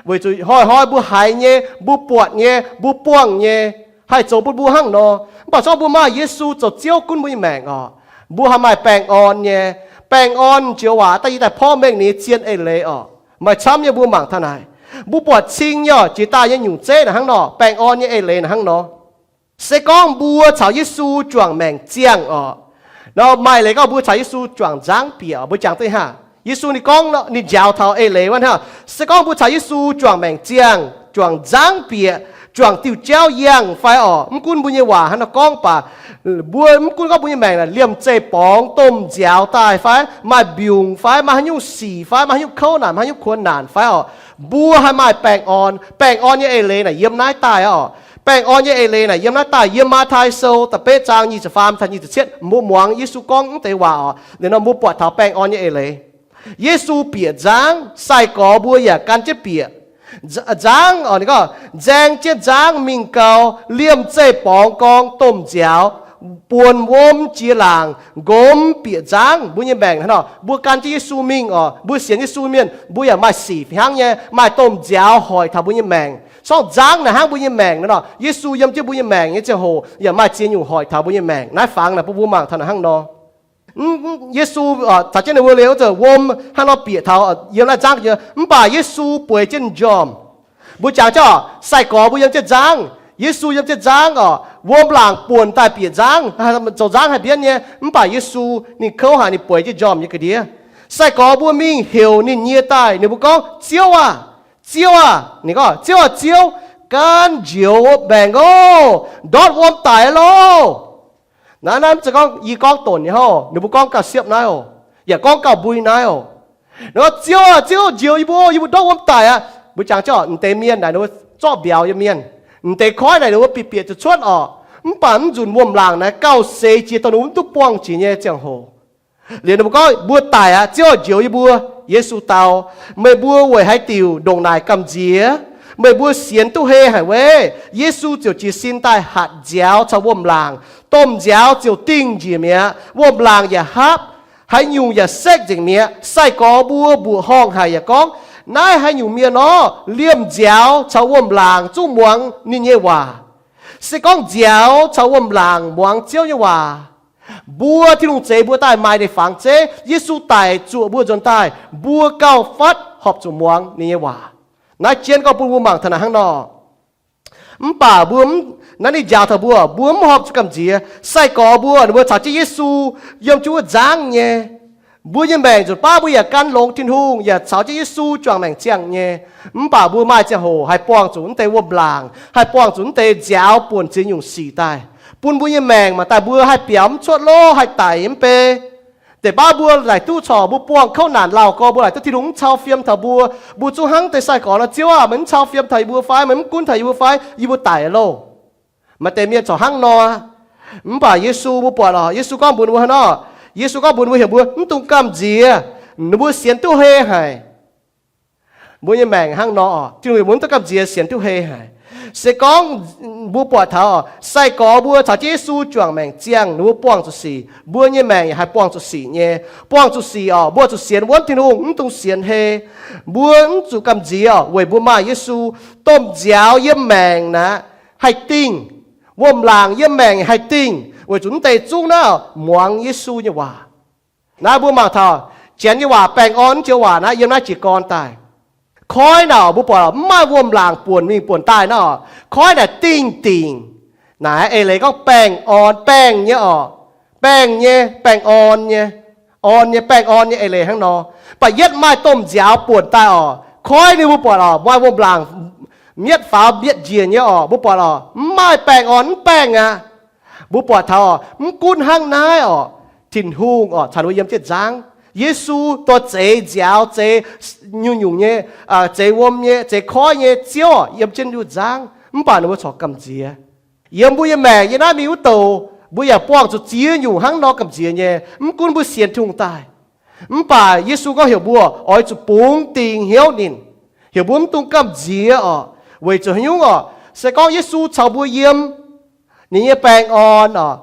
Weic zuqc hnoi-hnoi mbuo haiz nyei, mbuo buatc nyei, mbuo buangh nyei, haih zoux bun mbuo hnangv nor. Mv baac se gorngv mbuo maaih Yesu zoux Ziouv gunv mbuo nyei maengc oc, mbuo haih maaih baengh orn nyei. Baengh orn joux waac daaih yie daaih porv mengh ninh nyei zien eix leiz oc. Maaih camv nyei mbuo mangc taux naaic. Mbuo buatc cing nyei oc, jiex daaih nyei nyungc zeiv naaic hnangv nor, baengh orn nyei eix leiz naaic hnangv nor. Se gorngv mbuo caux Yesu juangc maengc ziangh oc, nor maaih leiz gorngv mbuo caux Yesu juangc nzangv bieqc oc. Mbuo jangx duqv haav, Yesu ninh gorngv, ninh njaaux taux eix leiz wuov hnangv. Se gorngv mbuo caux Yesu juangc maengc ziangh, juangc nzangv bieqc, juangc diuh jauv yangh fai oc, mv gunv mbuo nyei waac hnangv nor gorngv baac, mbuo mv gunv gorngv mbuo nyei maengc naaic liemh zeih borngz domh nziaaux daaih fai maaih mbiungc fai maaih haaix nyungc sic fai maaih haaix nyungc kouv naanc, maaih haaix nyungc kuonx naanc fai oc, mbuo haih maaih baengh orn. Baengh orn nyei eix leiz naaic yiem naaiv daaih oc. Baengh orn nyei eix leiz naaic yiem naaiv daaih, yiem Matv^tai Sou da'betv zaang nyic ziepc faam taux nyic ziepc cietv, mbuo muangx Yesu gorngv mv deix waac oc. Liuz nor mbuo buatc taux baengh orn nyei eix leiz. Yesu bieqc nzangv, sai-gorx mbuo yaac gan jienv bieqc. Nzangv oc, ninh gorngv, nzaeng jienv nzangv mingh gau, liemh zeih borngz gorngv domh nziaaux, buonc wuom jiex laangc, nqomz bieqc nzangv. Mbuo nyei maengc hnangv nor, mbuo gan jienv Yesu mingh oc, mbuo sienx Yesu mienh, mbuo yaac maaih sic hnangv nyei, maaih domh nziaaux hoic taux mbuo nyei maengc. Sorng nzangv naaic hnangv mbuo nyei maengc hnangv nor, Yesu yiem jienv mbuo nyei maengc nyei ziangh hoc yaac maaih ziex nyungc hoic taux mbuo nyei maengc. Naaiv fangx naaic bun mbuo mangc taux naaic hnangv nor. Yesu caux jienv ninh mbuo liuz, wuom hnangv nor bieqc taux yiem naaiv nzangv nyei, mv baac Yesu bueix jienv m'njormh. Mbuo jangx jienv oc, sai-gorx mbuo yiem jienv nzangv, Yesu yiem jienv nzangv oc, wuom laangc buonc daaih bieqc nzangv, zoux nzangv haih mbienv nyei, mv baac Yesu ninh kouv haic, ninh bueix jienv m'njormh nyei ga'ndiev. Sai-gorx mbuo mingh heuc ninh nyei daaih, ninh mbuo gorngv, Ziouv aah! Ziouv aah! Ninh gorngv, Ziouv aah, Ziouv, gaanv njoux wuom-mbaengx oc, ndortv wuom daic loh. Naaiv, naaiv mv zeiz gorngv yie gorngv donc nyei hnangv oc. Ninh mbuo gorngv gauh siepv naaiv oc, yaac gorngv gauh mbui naaiv oc. Ninh gorngv, Ziouv aah! Ziouv, njoux yie mbuo, yie mbuo ndortv wuom daic aqv. Mbuo jangx jienv oc, m'deix mienh naaic ninh mbuo zorqv mbiauz nyei mienh. M'deix koiv naaic ninh mbuo bieqc bieqc zuqc cuotv oc. Mv baac mv nzunc wuom-laangc naaiv gauh seix jiex dongh ninh mbuo mv duqv buangh jiex nyei ziangh hoc. Liuz ninh mbuo gorngv, Mbuo daic aqv. Ziouv aah! Njoux yie mbuo. Yesu dau, Meih mbuo weic haaix diuc ndongc naaic gamh nziex? Meih mbuo sienx duqv hei haic weic? Yesu ziouc jiez sin daaih hatc nziaaux caux wuom-laangc. Domh nziaaux ziouc dingh njiec mi'aqv. Wuom-laangc yaac hapv. Haaix nyungc yaac sekv nzengc mi'aqv. Sai-gorx mbuo mbuoqc horngh haic yaac gorngv, Naaiv haaix nyungc mienh nor, liemh nziaaux caux wuom-laangc zungv muangx ninh nyei waac? Se gorngv nziaaux caux wuom-laangc muangx Ziouv nyei waac, mbuo Tin-Hungh zeix mbuo daaih maaih leiz-fangx zeiv. Yesu daic zuoqc mbuo nzuonx daaih, mbuo gauh fatv horpc zuqc muangx ninh nyei waac. Naaiv jienv gorngv bun mbuo mangc taux naaic hnangv nor. Mv baac mbuo, naaiv ninh njaaux taux mbuo, mbuo mv horpc zuqc gamh nziex. Sai-gorx mbuo, ninh mbuo caux jienv Yesu yiem jienv wuov nzangv nyei. Mbuo nyei maengc nzunc baav mbuo yaac gan longx Tin-Hungh, yaac caux jienv Yesu juangc maengc ziangh nyei. Mv baac mbuo maaih ziangh hoc haih buangh zuqc mv deix wuom-laangc, haih buangh zuqc mv deix nziaaux buonc ziex nyungc sic daaih, bun mbuo nyei maengc mangc daaih mbuo haih biaux mv cuotv lov, haih daic mv bei. Deix baav mbuo laaic duqv corc mbuo buangh kouv naanc lauh gorx, mbuo laaic duqv Tin-Hungh mv cau fiem taux mbuo. Mbuo zungv hnangv deix sai-gorx nor, Ziouv aah! Meih mv cau fiem taux yie mbuo fai? Meih mv gunv taux yie mbuo fai? Yie mbuo daic loh. Maaih deix mienh corc hnangv nor. Mv baac Yesu, mbuo buatc oc, Yesu gorngv mbuox ninh mbuo hnangv nor. Yesu gorngv mbuox ninh mbuo, heuc mbuo mv dungx gamh nziex. Ninh mbuo sienx duqv hei haic. Mbuo nyei maengc hnangv nor oc, Tin-Hungh heuc mbuo mv dungx gamh nziex, sienx duqv hei haic. Se gorngv mbuo buatc taux oc, sai-gorx mbuo caux jienv Yesu juangc maengc ziangh, ninh mbuo buangh zuqc sic, mbuo nyei maengc yaac haih buangh zuqc sic nyei. Buangh zuqc sic oc, mbuo zuqc sienx wuonv Tin-Hungh, mv dungx sienx hei. Mbuo mv zuqc gamh nziex oc, weic mbuo maaih Yesu. Domh nziaaux yiem maengc naaic haih dingh. Wuom-laangc yiem maengc haih dingh weic zuqc mv deix zungv naaiv muangx Yesu nyei waac. Naaiv mbuo mangc taux Janx nyei waac baengh orn, joux waac naaiv yiem naaiv jiez gorn daaih. Koiv naaic mbuo buatc mv maaih wuom-laangc buonc mingh buonc daaih naaiv oc, koiv naaic dingh dingc. Naaiv eix leiz gorngv baengh orn, baengh nyei oc. Baengh nyei, baengh orn nyei. Orn nyei, baengh orn nyei eix leiz hnangv nor. Mv baac yietv maaih domh nziaaux buonc daaih oc, koiv ninh mbuo buatc oc, maaih wuom-laangc mietv faaux mietv njiec nyei oc, mbuo buatc oc, mv maaih baengh orn, mv baengh aqv. Mbuo buatc taux oc, mv gunv hnangv naaiv oc, Tin-Hungh oc caux ninh mbuo yiem jienv nzangv. Yesu, dongh zeix nziaaux, zeix nyungc-nyungc nyei, zeix wuom nyei, zeix koiv nyei Ziouv oc, yiem jienv wuov nzangv, mv baac ninh mbuo corc gamh nziex. Yiem mbuo nyei maengc yiem naaiv mingh wuov douc, mbuo yaac buangh zuqc ziex nyungc hnangv nor gamh nziex nyei. Mv gunv mbuo sienx Tin-Hungh daaih, mv baac Yesu gorngv heuc mbuo oix zuqc bungx dingc hnyouv ninh, heuc mbuo mv dungx gamh nziex oc. Weic zuqc haaix nyungc oc? Se gorngv Yesu caux mbuo yiem, ninh nyei baengh orn oc,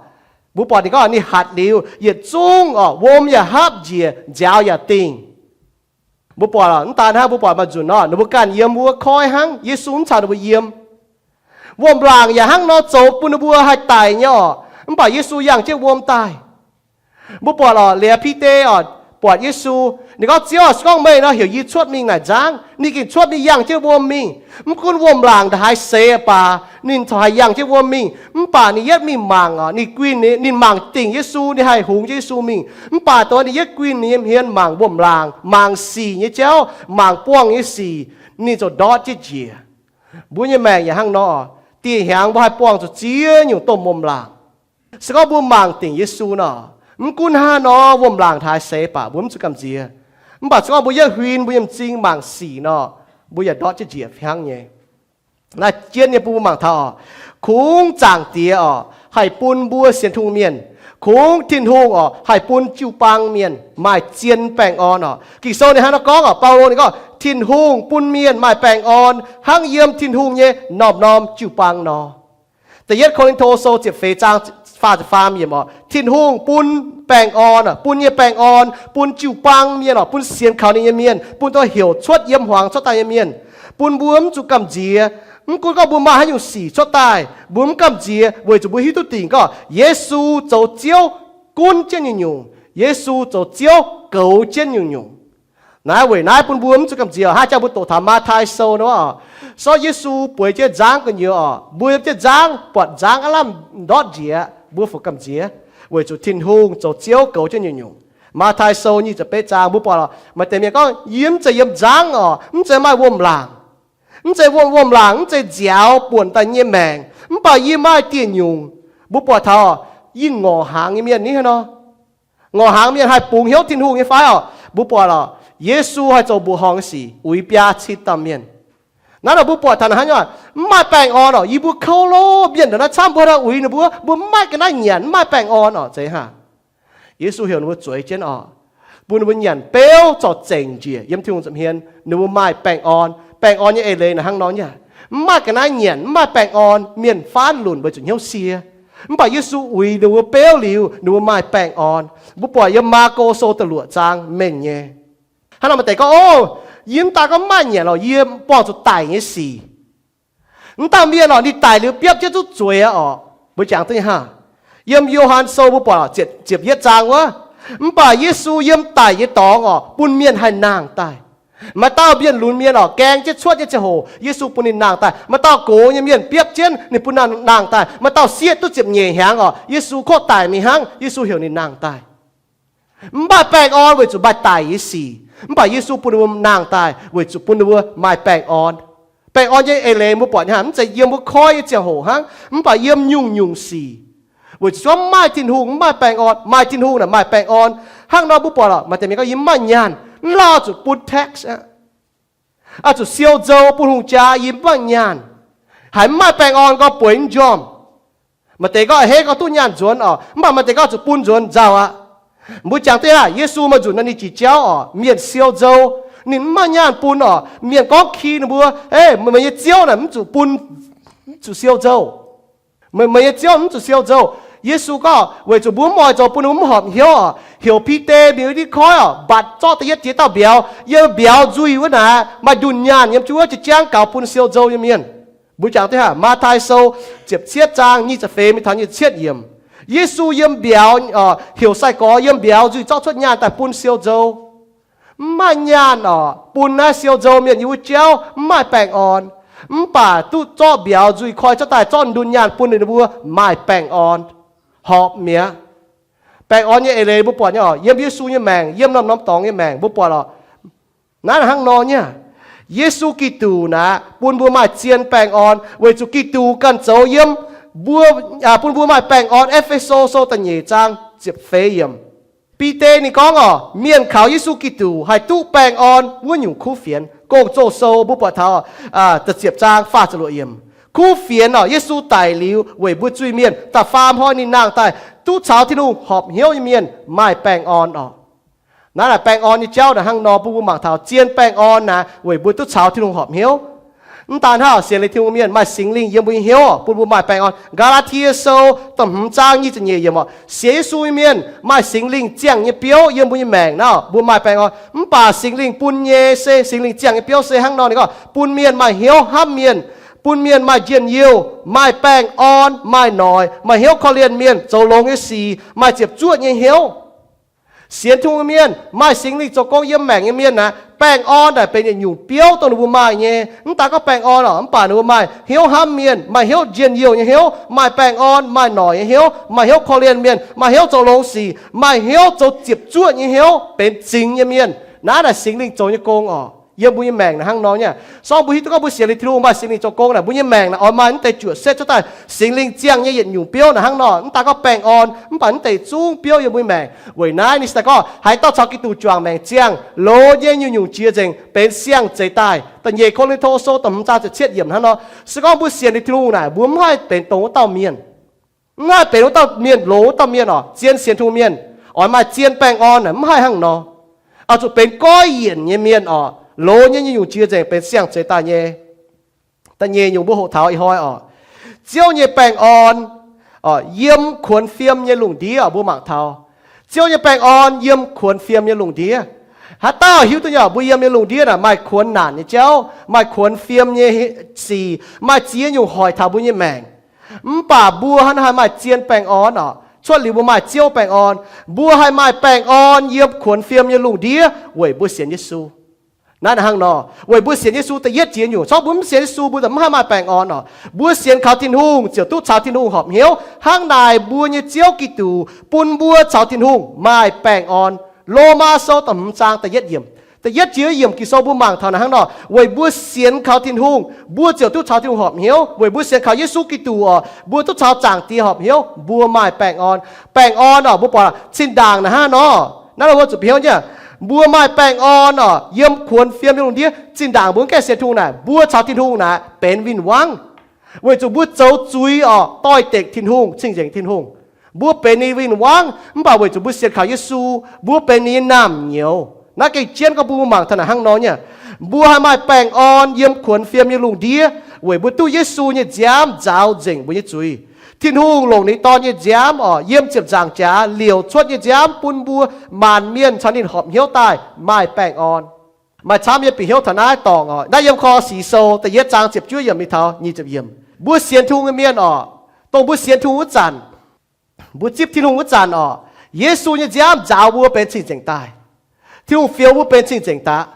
mbuo buatc ninh gorngv ninh hatc liuz, yietc zungv oc, wuom yaac hapv njiec, nziaaux yaac dingh. Mbuo buatc oc, mv daan hnangv, mbuo buatc maaih nzunc nor, ninh mbuo ganh yiem wuov koiv hnangv, Yesu mv caux ninh mbuo yiem. Wuom-laangc yaac hnangv nor zoux bun ninh mbuo haih daic nyei oc. Mv baac Yesu yangh jienv wuom daaih. Mbuo buatc oc, liuz Bide oc, buatc Yesu, ninh gorngv, Ziouv, se gorngv meih nor, heuc yie cuotv mingh naaic nzangv. Ninh gengh cuotv mingh yangh jienv wuom mingh. Mv gunv wuom-laangc ndaaih haaix seix baac, ninh corc haih yangh jienv wuom mingh. Mv baac ninh yietv mingh mangc oc, ninh guinh, ninh mangc dingc Yesu, ninh haih hungx jienv Yesu mingh. Mv baac dongh ninh yietv guinh ninh nyei hmien mangc wuom-laangc, mangc sic nyei jauv, mangc buangh nyei sic, ninh ziouc ndortv jienv njiec. Mbuo nyei maengc yaac hnangv nor, dieh hnyangx mbuo haih buangh zuqc ziex nyungc domh wuom-laangc. Se gorngv mbuo mangc dingc Yesu nor, mv gunv hnangv nor wuom-laangc haaix seix baac mbuo mv zuqc gamh nziex. Mv baac se gorngv mbuo yietv huin mbuo nyei m'zing mangc sic nor, mbuo yaac ndortv jienv njiec hnangv nyei. Naaiv jienv nyei bun mbuo mangc taux oc, kungx Zaangc Diex oc haih bun mbuo sienx Tin-Hungh mienh, kungx Tin-Hungh oc haih bun jiu-baang mienh maaih zien baengh orn oc. Ging-Sou ninh hnangv nor gorngv oc, Baulo ninh gorngv, Tin-Hungh bun mienh maaih baengh orn hnangv yiem Tin-Hungh nyei norm-norm jiu-baang nor. Da'yietv Ko^lin^to Sou ziepc feix zaang faah ziepc faam yiemc oc, Tin-Hungh bun baengh orn, bun nyei baengh orn bun jiu-baang mienh oc, bun sienx kaux ninh nyei mienh, bun dongh heuc cuotv yiem hmuangx cuotv daaih nyei mienh, bun mbuo mv zuqc gamh nziex. Mv gunv gorngv mbuo maaih haaix nyungc sic cuotv daaih, mbuo mv gamh nziex weic zuqc mbuo hiuv duqv dingc gorngv Yesu zoux Ziouv gunv jienv nyungc-nyungc, Yesu zoux Ziouv goux jienv nyungc-nyungc. Naaiv weic naaiv bun mbuo mv zuqc gamh nziex. Hnangv jangx mbuo doqc taux Matv^tai Sou nor, sortv Yesu bueix jienv nzangv gu'nyuoz oc, mbuo yiem jienv nzangv buatc nzangv aav lamh ndortv njiec, mbuo fungc gamh nziex? Weic zuqc Tin-Hungh zoux Ziouv goux jienv nyungc-nyungc. Matv^tai Sou nyic ziepc betv zaang mbuo buatc lorqc, maaih deix mienh gorngv, yie mv zeiz yiem nzangv orqc, mv zeiz maaih wuom-laangc, mv zeiz wuom, wuom-laangc, mv zeiz nziaaux buonc daaih nyei maengc, mv baac yie maaih dieh nyungc. Mbuo buatc taux yie ngorc hnaangx nyei mienh ni hnangv nor. Ngorc hnaangx mienh haih bungx hnyouv Tin-Hungh nyei fai orqc? Mbuo buatc lorqc, Yesu haih zoux mbuoqc horngh nyei sic uix biaa cin dauh mienh. Naaiv nor mbuo buatc taux hnangv nor, mv maaih baengh orn orqc. Yie mbuo kouv loh, mienh ndongc naaiv camv mbuo haih uix ninh mbuo, mbuo mv maaih ga'naaiv nyanc, mv maaih baengh orn orqc, zeiz hnangv. Yesu heuc ninh mbuo zueiz jienv orqc, bun ninh mbuo nyanc beuv zorc zengc njiec yiem Tin-Hungh nza'hmien, ninh mbuo maaih baengh orn. Baengh orn nyei eix leiz naaic hnangv nor nyei aqv. Mv maaih ga'naaiv nyanc, mv maaih baengh orn, mienh faanv lunc weic zuqc hnyouv sie. Mv baac Yesu uix ninh mbuo beuv liuz, ninh mbuo maaih baengh orn. Mbuo buatc yiem Maako Sou da'luoqc zaang mengh nyei. Hnangv nor maaih deix gorngv, o, yie mv daaih gorngv mv maaih nyanc lorqc, yie buangh zuqc daic nyei sic. Mv dauh mienh orqc, ninh daic liuz biopv jienv zuqv zueiz aqv orqc. Mbuo jangx duqv nyei hnangv. Yiem Yo^han Sou mbuo buatc ziepc yietv zaang wuov, mv baac Yesu yiem daic nyei dorngx orqc, bun mienh haih nangh daaih. Maaih dauh mienh lunx mienh orqc, gaeng jienv cuotv nyei ziangh hoc, Yesu bun ninh nangh daaih. Maaih dauh gox nyei mienh biopv jienv, ninh bun nangh daaih. Maaih dauh sieqv duqv ziepc nyeic hnyangx orqc, Yesu korqv daic mingh hnangv, Yesu heuc ninh nangh daaih. Mv maaih baengh orn weic zuqc maaih daic nyei sic, mv baac Yesu bun ninh mbuo nangh daaih weic zuqc bun ninh mbuo maaih baengh orn. Baengh orn nyei eix leiz mbuo buatc nyei hnangv, mv zeiz yiem mbuo koiv nyei ziangh hoc hnangv, mv baac yiem nyungc-nyungc sic. Weic zuqc mv maaih Tin-Hungh, mv maaih baengh orn. Maaih Tin-Hungh naaic maaih baengh orn. Hnangv nor mbuo buatc lorqc, maaih deix mienh gorngv, yie mv maaih nyaanh, mv lauh zuqc bun tax aqv, zuqc siou nzou bun hungh jaa, yie mv maaih nyaanh. Haiz mv maaih baengh orn gorngv bueix mv njormh. Maaih deix gorngv a'hneiv gorngv duqv nyaanh nzuonx orqc, mv baac maaih deix gorngv zuqc bun nzuonx nzauh aqv. Mbuo jangx duqv aqv, Yesu maaih nzunc naaiv ninh jiex jauv orqc, mienh siou nzou, ninh mv maaih nyaanh bun orqc. Mienh gorngv ki ninh mbuo, e, meih nyei ziouv naaic mv zuqc bun, mv zuqc siou nzou. Meih nyei ziouv mv zuqc siou nzou. Yesu gorngv weic zuqc mbuo mv oix zoux bun ninh mbuo mv horpc hnyouv orqc, heuc Bide mingh wuov ndiev koiv orqc, mbatc zorqv da'yietv jiex dauh mbiauz. Yiem mbiauz nzuih wuov naaic maaih ndunh nyaanh yiem jienv wuov, jiex jangv gaux bun siou nzou nyei mienh. Mbuo jangx duqv aqv, Matv^tai Sou ziepc cietv zaang nyic ziepc feix mingh taux nyic ziepc cietv yiemc. Yesu yiem mbiauz, heuc sai-gorx yiem mbiauz nzuih zorqv cuotv nyaanh daaih bun siou nzou. Mv maaih nyaanh orqc bun naaiv siou nzou mienh yiem wuov jauv mv maaih baengh orn, mv baac duqv zorqv mbiauz nzuih koi cuotv daaih zorqv ndunh nyaanh bun ninh mbuo maaih baengh orn, horpc mi'aqv. Baengh orn nyei eix leiz mbuo buatc nyei orqc, yiem Yesu nyei maengc, yiem norm-norm dorngx nyei maengc mbuo buatc orqc, naaiv hnangv nor nyei aqv. Yesu Giduc naaic bun mbuo maaih zien baengh orn weic zuqc Giduc ganh zoux yiem mbuo, bun mbuo maaih baengh orn. E^fe^so Sou da'nyeic zaang ziepc feix yiemc. Bide ninh gorngv orqc, mienh kaux Yesu Giduc haih duqv baengh orn wuov nyungc kuv fienx. Gong-Zoh Sou mbuo buatc taux da'ziepc zaang faah ziepc luoqc yiemc. Kuv fienx orqc, Yesu daic liuz weic mbuo zuiz-mienh, da'faam hnoi ninh nangh daaih duqv caux Tin-Hungh horpc hnyouv nyei mienh maaih baengh orn orqc. Naaiv naaic baengh orn nyei jauv naaic hnangv nor bun mbuo mangc taux zien baengh orn naaic weic mbuo duqv caux Tin-Hungh horpc hnyouv. Mv daan hnangv, sienx liuz Tin-Hungh mienh maaih Singx Lingh yiem mbuo nyei hnyouv orqc, bun mbuo maaih baengh orn. Gaa^laa^tie Sou da'hmz zaang nyic ziepc nyeic yiemc orqc, sienx Yesu nyei mienh maaih Singx Lingh ziangh nyei biouv yiem mbuo nyei maengc naaic, mbuo maaih baengh orn. Mv baac Singx Lingh bun nyei se, Singx Lingh ziangh nyei biouv se hnangv nor, ninh gorngv bun mienh maaih hnyouv hnamv mienh, bun mienh maaih njien-youh, maaih baengh orn, maaih noic, maaih hnyouv korv-lienh mienh, zoux longx nyei sic, maaih ziepc zuoqv nyei hnyouv. Sienx Tin-Hungh nyei mienh, maaih Singx Lingh zoux gong yiem maengc nyei mienh naaic, baengh orn naaic benx yietc nyungc biouv dongh ninh mbuo maaih nyei. Mv daan gorngv baengh orn orqc, mv baac ninh mbuo maaih hnyouv hnamv mienh, maaih hnyouv njien-youh nyei hnyouv, maaih baengh orn, maaih noic nyei hnyouv, maaih hnyouv korv-lienh mienh, maaih hnyouv zoux longx sic, maaih hnyouv zoux ziepc zuoqv nyei hnyouv, benx zingx nyei mienh. Naaiv naaic Singx Lingh zoux nyei gong orqc. Yiem mbuo nyei maengc naaic hnangv nor nyei. Sorng mbuo hiuv duqv gorngv mbuo sienx liuz Tin-Hungh maaih Singx Lingh zoux gong naaic, mbuo nyei maengc naaic oix maaih mv deix juoqc setv cuotv daaih Singx Lingh ziangh nyei yietc nyungc biouv naaic hnangv nor. Mv daan gorngv baengh orn, mv baac mv deix zungv biouv yiem mbuo nyei maengc. Weic naaiv ninh se daaih gorngv haaix dauh caux Giduc juangc maengc ziangh, loz nyei nyungc-nyungc jiex nzengc benx siang-zeix daaih. Da'nyeic Ko^lin^to Sou da'hmz zaang ziepc cietv yiemc hnangv nor. Se gorngv mbuo sienx liuz Tin-Hungh naaic, mbuo mv haih benx dongh wuov dauh mienh. Mv haih benx wuov dauh mienh, loz wuov dauh mienh orqc. Zien sienx Tin-Hungh mienh oix maaih zien baengh orn naaic mv haih hnangv nor. Oix zuqc benx goiv yienc nyei mienh orqc, loz nyei nyungc-nyungc jiex nzengc benx siang-zeix daaih nyei. Da'nyeic nyungc mbuo hoqc taux ih hnoi orqc, Ziouv nyei baengh orn yiem kuonx fiem nyei lungh ndiev orqc. Mbuo mangc taux Ziouv nyei baengh orn yiem kuonx fiem nyei lungh ndiev. Haaix dauh hiuv duqv nyei orqc, mbuo yiem nyei lungh ndiev naaic maaih kuonx naanc nyei jauv, maaih kuonx fiem nyei sic, maaih ziex nyungc hoic taux mbuo nyei maengc. Mv baac mbuo hnangv naaiv haih maaih zien baengh orn orqc, cuotv liuz mbuo maaih Ziouv baengh orn. Mbuo haih maaih baengh orn yiem kuonx fiem nyei lungh ndiev weic mbuo sienx Yesu. Naaiv hnangv nor, weic mbuo sienx Yesu da'yietv ziex nyungc. Corc mbuo mv sienx Yesu, mbuo mv haih maaih baengh orn orqc. Mbuo sienx kaux Tin-Hungh ziouc duqv caux Tin-Hungh horpc hnyouv. Hnangv naaic mbuo nyei Ziouv Giduc bun mbuo caux Tin-Hungh maaih baengh orn. Lomaa Sou da'hmz zaang da'yietv yiemc. Da'yietv jiex yiemc Ging-Sou mbuo mangc taux naaic hnangv nor, weic mbuo sienx kaux Tin-Hungh, mbuo ziouc duqv caux Tin-Hungh horpc hnyouv. Weic mbuo sienx kaux Yesu Giduc oc, mbuo duqv caux Zaangc Diex horpc hnyouv, mbuo maaih baengh orn. Baengh orn oc, mbuo buatc zinh ndaangc naaic hnangv nor, naaiv mbuo zuqc bieqc hnyouv nyei, mbuo maaih baengh orn oc, yiem kuonx fiem nyei lungh ndiev. Zinh ndaangc mbuo mv gaengh sienx Tin-Hungh naaic, mbuo caux Tin-Hungh naaic benx win-wangv. Weic zuqc mbuo zoux zuiz oc, doix-dekc Tin-Hungh, cing-nzengc Tin-Hungh. Mbuo benx ninh win-wangv, mv baac weic zuqc mbuo sienx kaux Yesu, mbuo benx ninh nyei naamh nyouz. Naaiv gengh jienv gorngv mbuo mangc taux naaic hnangv nor nyei, mbuo haih maaih baengh orn yiem kuonx fiem nyei lungh ndiev, weic mbuo duqv Yesu nyei nziaamv nzaaux nzengc mbuo nyei zuiz. Tin-Hungh longc ninh Dorn nyei nziaamv oc, yiem ziepc nzaangc jaax liouc cuotv nyei nziaamv bun mbuo maanc mienh caux ninh horpc hnyouv daaih maaih baengh orn. Maaih camv yie bieqc hnyouv taux naaiv dorngc oc. Naaiv yiem Ko^lo^si Sou da'yietv zaang ziepc juov yiemc mingh taux nyic ziepc yiemc. Mbuo sienx Tin-Hungh nyei mienh oc, dongh mbuo sienx Tin-Hungh wuov zanc, mbuo zipv Tin-Hungh wuov zanc oc, Yesu nyei nziaamv nzaaux mbuo benx cing-nzengc daaih. Tin-Hungh fioux mbuo benx cing-nzengc daaih.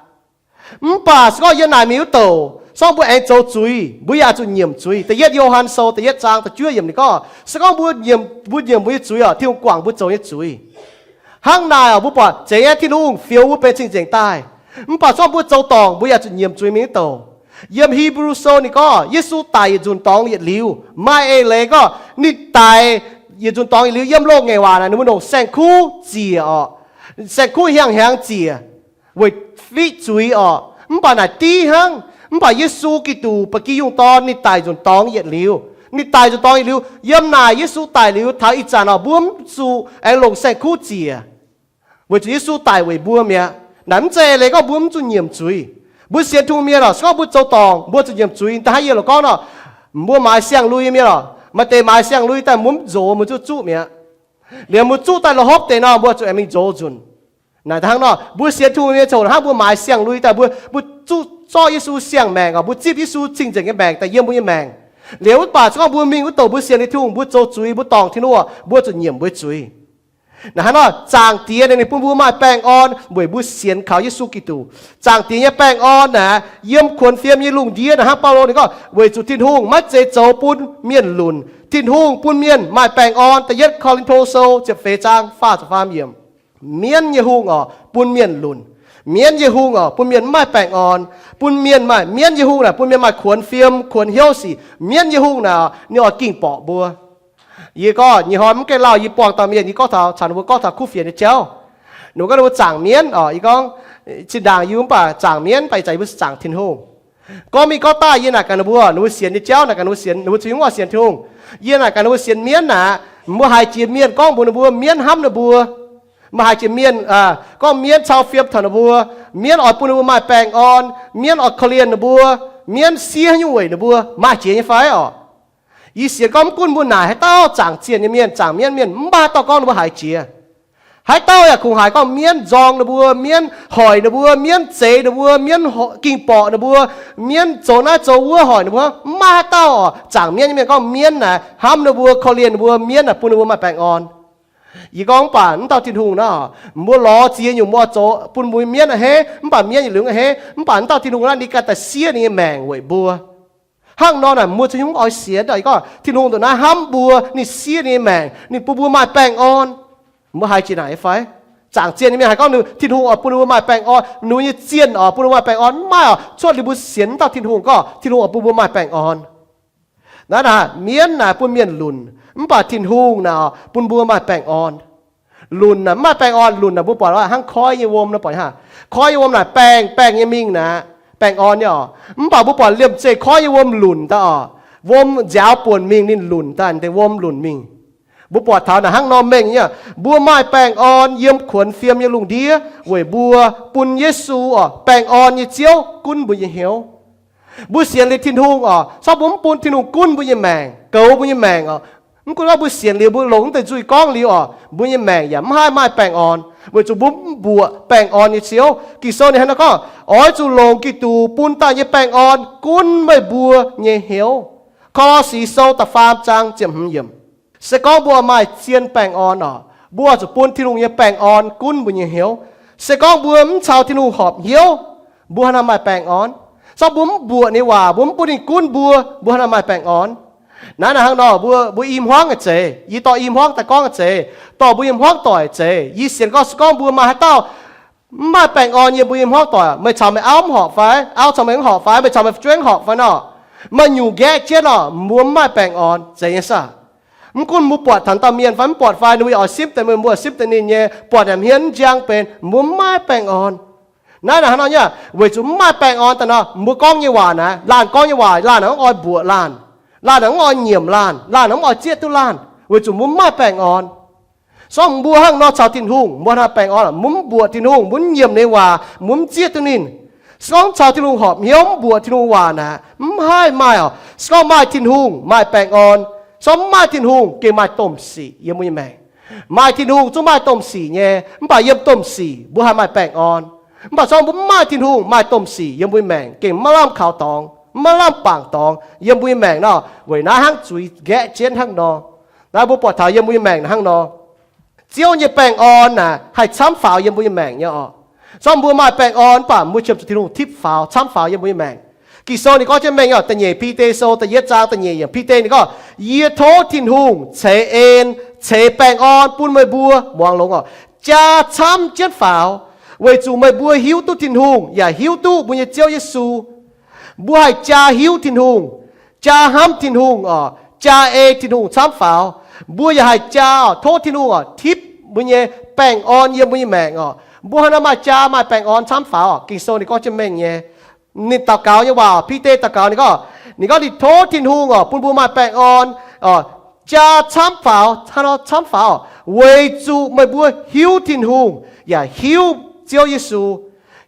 Mv baac se gorngv yiem naaic mingh wuov douc, se gorngv mbuo aengx zoux zuiz, mbuo yaac zuqc nyiemc zuiz. Da'yietv Yo^han Sou da'yietv zaang da'juov yiemc ninh gorngv, se gorngv mbuo nyiemc, mbuo nyiemc mbuo nyei zuiz oc, Tin-Hungh guangc mbuo zoux nyei zuiz. Hnangv naaic oc, mbuo buatc zeiz nyei Tin-Hungh fioux mbuo benx cing-nzengc daaih. Mv baac se gorngv mbuo zoux dorngc, mbuo yaac zuqc nyiemc zuiz mingh wuov douc. Yiem Hipv^lu Sou ninh gorngv Yesu daic yietc nzunc dorngx yietc liuz, maaih eix leiz gorngv ninh daic yietc nzunc dorngx yietc liuz yiem loz-ngaengc waac naaic ninh mbuo longc saeng-kuv ziec oc. Saeng-kuv hiang hnyangx ziec weic fiqv zuiz oc. Mv baac naaic div hnangv. Mv baac Yesu Giduc, ba'gi yungh dorn, ninh daic nzunc dorngx yietc liuz. Ninh daic nzunc dorngx yietc liuz, yiem naaic Yesu daic liuz taux ih zanc oc, mbuo mv zuqc aengx longc saeng-kuv ziec, weic zuqc Yesu daic weic mbuo mi'aqv. Naaic mv zeiz eix leiz gorngv mbuo mv zuqc nyiemc zuiz. Mbuo sienx Tin-Hungh mienh oc, se gorngv mbuo zoux dorngc, mbuo zuqc nyiemc zuiz. Da'haaix yie loc gorngv nor, mbuo maaiz siang-lui mienh oc, maaih deix maaiz siang-lui daaih mbuo mv nzox, mbuo zuqc zuqv mi'aqv. Liuz mbuo zuqv daaih la'hopv deix nor, mbuo zuqc aengx mingh nzox nzunc. Naaic da'hnangv nor, mbuo sienx Tin-Hungh mienh coc hnangv mbuo maaiz siang-lui daaih, mbuo, mbuo zuqv zorqv Yesu siang-maengc oc, mbuo zipv Yesu cing-nzengc nyei maengc daaih yiem mbuo nyei maengc. Liuz mv baac se gorngv mbuo mingh wuov douc mbuo sienx liuz Tin-Hungh, mbuo zoux zuiz, mbuo dorngc Tin-Hungh, mbuo zuqc nyiemc mbuo zuiz. Naaic hnangv nor, Zaangc Diex ninh bun mbuo maaih baengh orn weic mbuo sienx kaux Yesu Giduc. Zaangc Diex nyei baengh orn naaic yiem kuonx fiem nyei lungh ndiev naaic hnangv Baulo ninh gorngv, weic zuqc Tin-Hungh maiv zeiz zoux bun mienh lunc. Tin-Hungh bun mienh maaih baengh orn. Da'yietv Ko^lin^to Sou ziepc feix zaang faah ziepc faam yiemc. Mienv nyei hungh oc, bun mienh lunc. Mienv nyei hungh oc, bun mienh mv maaih baengh orn. Bun mienh maaih, mienv nyei hungh naaic bun mienh maaih kuonx fiem, kuonx hnyouv sic. Mienv nyei hungh naaic ninh oix ging borqc mbuo. Yie gorngv nyei hnoi mv gaengh lauh, yie buangh dauh mienh, yie gorngv taux, caux ninh mbuo gorngv taux kuv fienx nyei jauv. Ninh mbuo gorngv ninh mbuo zaangc mienv oc. Yie gorngv, zinh ndaangc yie mv baac zaangc mienv, mv baac ih zanc yie mbuo zaangc Tin-Hungh. Gorngv mingh gorngv daaih yie naaic gaax ninh mbuo, ninh mbuo sienx nyei jauv naaic gaax ninh mbuo sienx, ninh mbuo cingx mv oix sienx Tin-Hungh. Yie naaic gaax ninh mbuo sienx mienv naaic, mbuo haiz jiex mienh gorngv mbuox ninh mbuo mienv hnamv ninh mbuo. Mbuo haiz jiex mienh gorngv mienv cau fiem taux ninh mbuo, mienv oix bun ninh mbuo maaih baengh orn, mienv oix korv-lienh ninh mbuo, mienv siev nyungc weic ninh mbuo, maaih jiex nyei fai oc? Yie sienx gorngv mv gunv mbuo naaic haaix dauh zaangc zienh nyei mienh, zaangc mienv mienh, mv baac haaix dauh gorngv ninh mbuo haiz jiex. Haaix dauh yaac kungx haiz gorngv mienv nzorng ninh mbuo, mienv hoic ninh mbuo, mienv zeix ninh mbuo, mienv ging borqc ninh mbuo, mienv zoux naaiv zoux wuov hoic ninh mbuo. Mv maaih haaix dauh oc, zaangc mienv nyei mienh gorngv mienv naaic hnamv ninh mbuo, korv-lienh ninh mbuo, mienv naaic bun ninh mbuo maaih baengh orn. Yie gorngv mv baac mv dauh Tin-Hungh naaic, mbuo lorz ziex nyungc mbuo zoux bun mbuo mienv a'hneiv, mv baac mienv yietc liuz a'hneiv. Mv baac mv dauh Tin-Hungh naaic ninh ganh daaih siev ninh nyei maengc weic mbuo. Hnangv nor naaic mbuo cingx mv oix sienx. Yie gorngv Tin-Hungh ndongc naaiv hnamv mbuo, ninh siev ninh nyei maengc, ninh bun mbuo maaih baengh orn. Mbuo haiz jiex naaic nyei fai? Zaangc zienh nyei mienh haiz gorngv ninh, Tin-Hungh oix bun mbuo maaih baengh orn, ninh nyei zienh oix bun mbuo maaih baengh orn, mv maaih oc. Cuotv liuz mbuo sienx mv dauh Tin-Hungh gorngv Tin-Hungh oix bun mbuo maaih baengh orn. Naaiv naaic mienv naaic bun mienh lunc, mv baac Tin-Hungh naaic bun mbuo maaih baengh orn. Lunc naaic mv maaih baengh orn. Lunc naaic mbuo buatc hnangv koiv nyei wuom nor, buatc hnangv koiv nyei wuom naaic baengh baengh nyei mingh naaic baengh orn nyei oc. Mv baac mbuo buatc liemh zeih koiv nyei wuom lunc daaih oc, wuom nziaaux buonc mingh ninh lunc daaih, deix wuom lunc mingh. Mbuo buatc taux naaic hnangv nor mengh nyei, mbuo maaih baengh orn yiem kuonx fiem nyei lungh ndiev weic mbuo bun Yesu oc, baengh orn nyei Ziouv, gunv mbuo nyei hnyouv. Mbuo sienx liuz Tin-Hungh oc, se gorngv mbuo mv bun Tin-Hungh gunv mbuo nyei maengc, goux mbuo nyei maengc oc, mv gunv gorngv mbuo sienx liuz, mbuo longc mv deix nzuih gorngv liuz oc, mbuo nyei maengc yaac mv haih maaih baengh orn, weic zuqc mbuo mv mbuoqc baengh orn nyei Ziouv. Ging-Sou ninh hnangv naaiv gorngv, oix zuqc longc Giduc bun daaih nyei baengh orn gunv meih mbuo nyei hnyouv. Ko^lo^si Sou da'faam zaang ziepc hmz yiemc. Se gorngv mbuo maaih zien baengh orn oc, mbuo zuqc bun Tin-Hungh nyei baengh orn gunv mbuo nyei hnyouv. Se gorngv mbuo mv caux Tin-Hungh horpc hnyouv, mbuo haaix nor maaih baengh orn? Se gorngv mbuo mv mbuoqc ninh waac, mbuo mv bun ninh gunv mbuo, mbuo haaix nor maaih baengh orn? Naaiv naaic hnangv nor, mbuo, mbuo i hmuangv nyei zeiz, yie dorh i hmuangv daaih gorngv nyei zeiz, dorh mbuo nyei hmuangv doic zeiz. Yie sienx gorngv, se gorngv mbuo maaih haaix dauh mv maaih baengh orn yiem mbuo nyei hmuangv doic, meih caux meih auv mv horpc fai, auv caux meih mv horpc fai, meih caux meih fu'jueiv mv horpc fai nor, maaih nyungc nqaeqv jienv nor, mbuo mv maaih baengh orn, zeiz nyei saah? Mv gunv mbuo buatc taux dauh mienh fai mv buatc fai, ninh mbuo oix simv deix, mbuo oix simv deix ninh nyei, buatc naaic hmien mv njang benx, mbuo mv maaih baengh orn. Naaiv naaic hnangv nor nyei, weic zuqc mv maaih baengh orn daaih nor, mbuo gorngv nyei waac naaic, laanh gorngv nyei waac, laanh naaic mv oix mbuoqc laanh, laanh naaic mv oix nyiemc laanh, laanh naaic mv oix zieqv duqv laanh, weic zuqc mbuo mv maaih baengh orn. Se gorngv mbuo hnangv nor caux Tin-Hungh, mbuo haih baengh orn, mbuo mv mbuoqc Tin-Hungh, mbuo mv nyiemc ninh nyei waac, mbuo mv zieqv duqv ninh. Se gorngv caux Tin-Hungh horpc hnyouv mv mbuoqc Tin-Hungh waac naaic, mv haih maaih oc. Se gorngv maaih Tin-Hungh maaih baengh orn. Se gorngv mv maaih Tin-Hungh gengh maaih domh sic yiem mbuo nyei maengc. Maaih Tin-Hungh zungv maaih domh sic nyei, mv baac yiem domh sic mbuo haih maaih baengh orn. Mv baac se gorngv mbuo mv maaih Tin-Hungh maaih domh sic yiem mbuo nyei maengc gengh maiv lamh kaux dorngx, maiv lamh bangc dorngx yiem mbuo nyei maengc nor, weic naaiv hnangv zuiz nqaeqv jienv hnangv nor. Naaiv mbuo buatc taux yiem mbuo nyei maengc hnangv nor. Ziouv nyei baengh orn naaic haih camv faaux yiem mbuo nyei maengc nyei oc. Se gorngv mbuo maaih baengh orn mv baac mbuo qiemx zuqc Tin-Hungh tipv faaux, camv faaux yiem mbuo nyei maengc. Ging-Sou ninh gorngv jienv mengh oc, da'nyeic Bide Sou da'yietv zaang da'nyeic yiemc, Bide ninh gorngv, Yie tov Tin-Hungh ceix en, ceix baengh orn bun meih mbuo, muangx longx oc, jaa camv jienv faaux, weic zuqc meih mbuo hiuv duqv Tin-Hungh yaac hiuv duqv mbuo nyei Ziouv Yesu. Mbuo haih jaa hiuv Tin-Hungh, jaa hnamv Tin-Hungh oc, jaa ei Tin-Hungh camv faaux. Mbuo yaac haih jaa oc, tov Tin-Hungh oc tipv mbuo nyei baengh orn yiem mbuo nyei maengc oc. Mbuo hnangv naaiv maaih jaa maaih baengh orn camv faaux oc. Ging-Sou ninh gorngv jienv mengh nyei. Ninh daux gaux nyei waac, Bide daux gaux ninh gorngv, ninh gorngv ninh tov Tin-Hungh oc bun mbuo maaih baengh orn, jaa camv faaux, hnangv nor camv faaux oc, weic zuqc meih mbuo hiuv Tin-Hungh yaac hiuv Ziouv Yesu.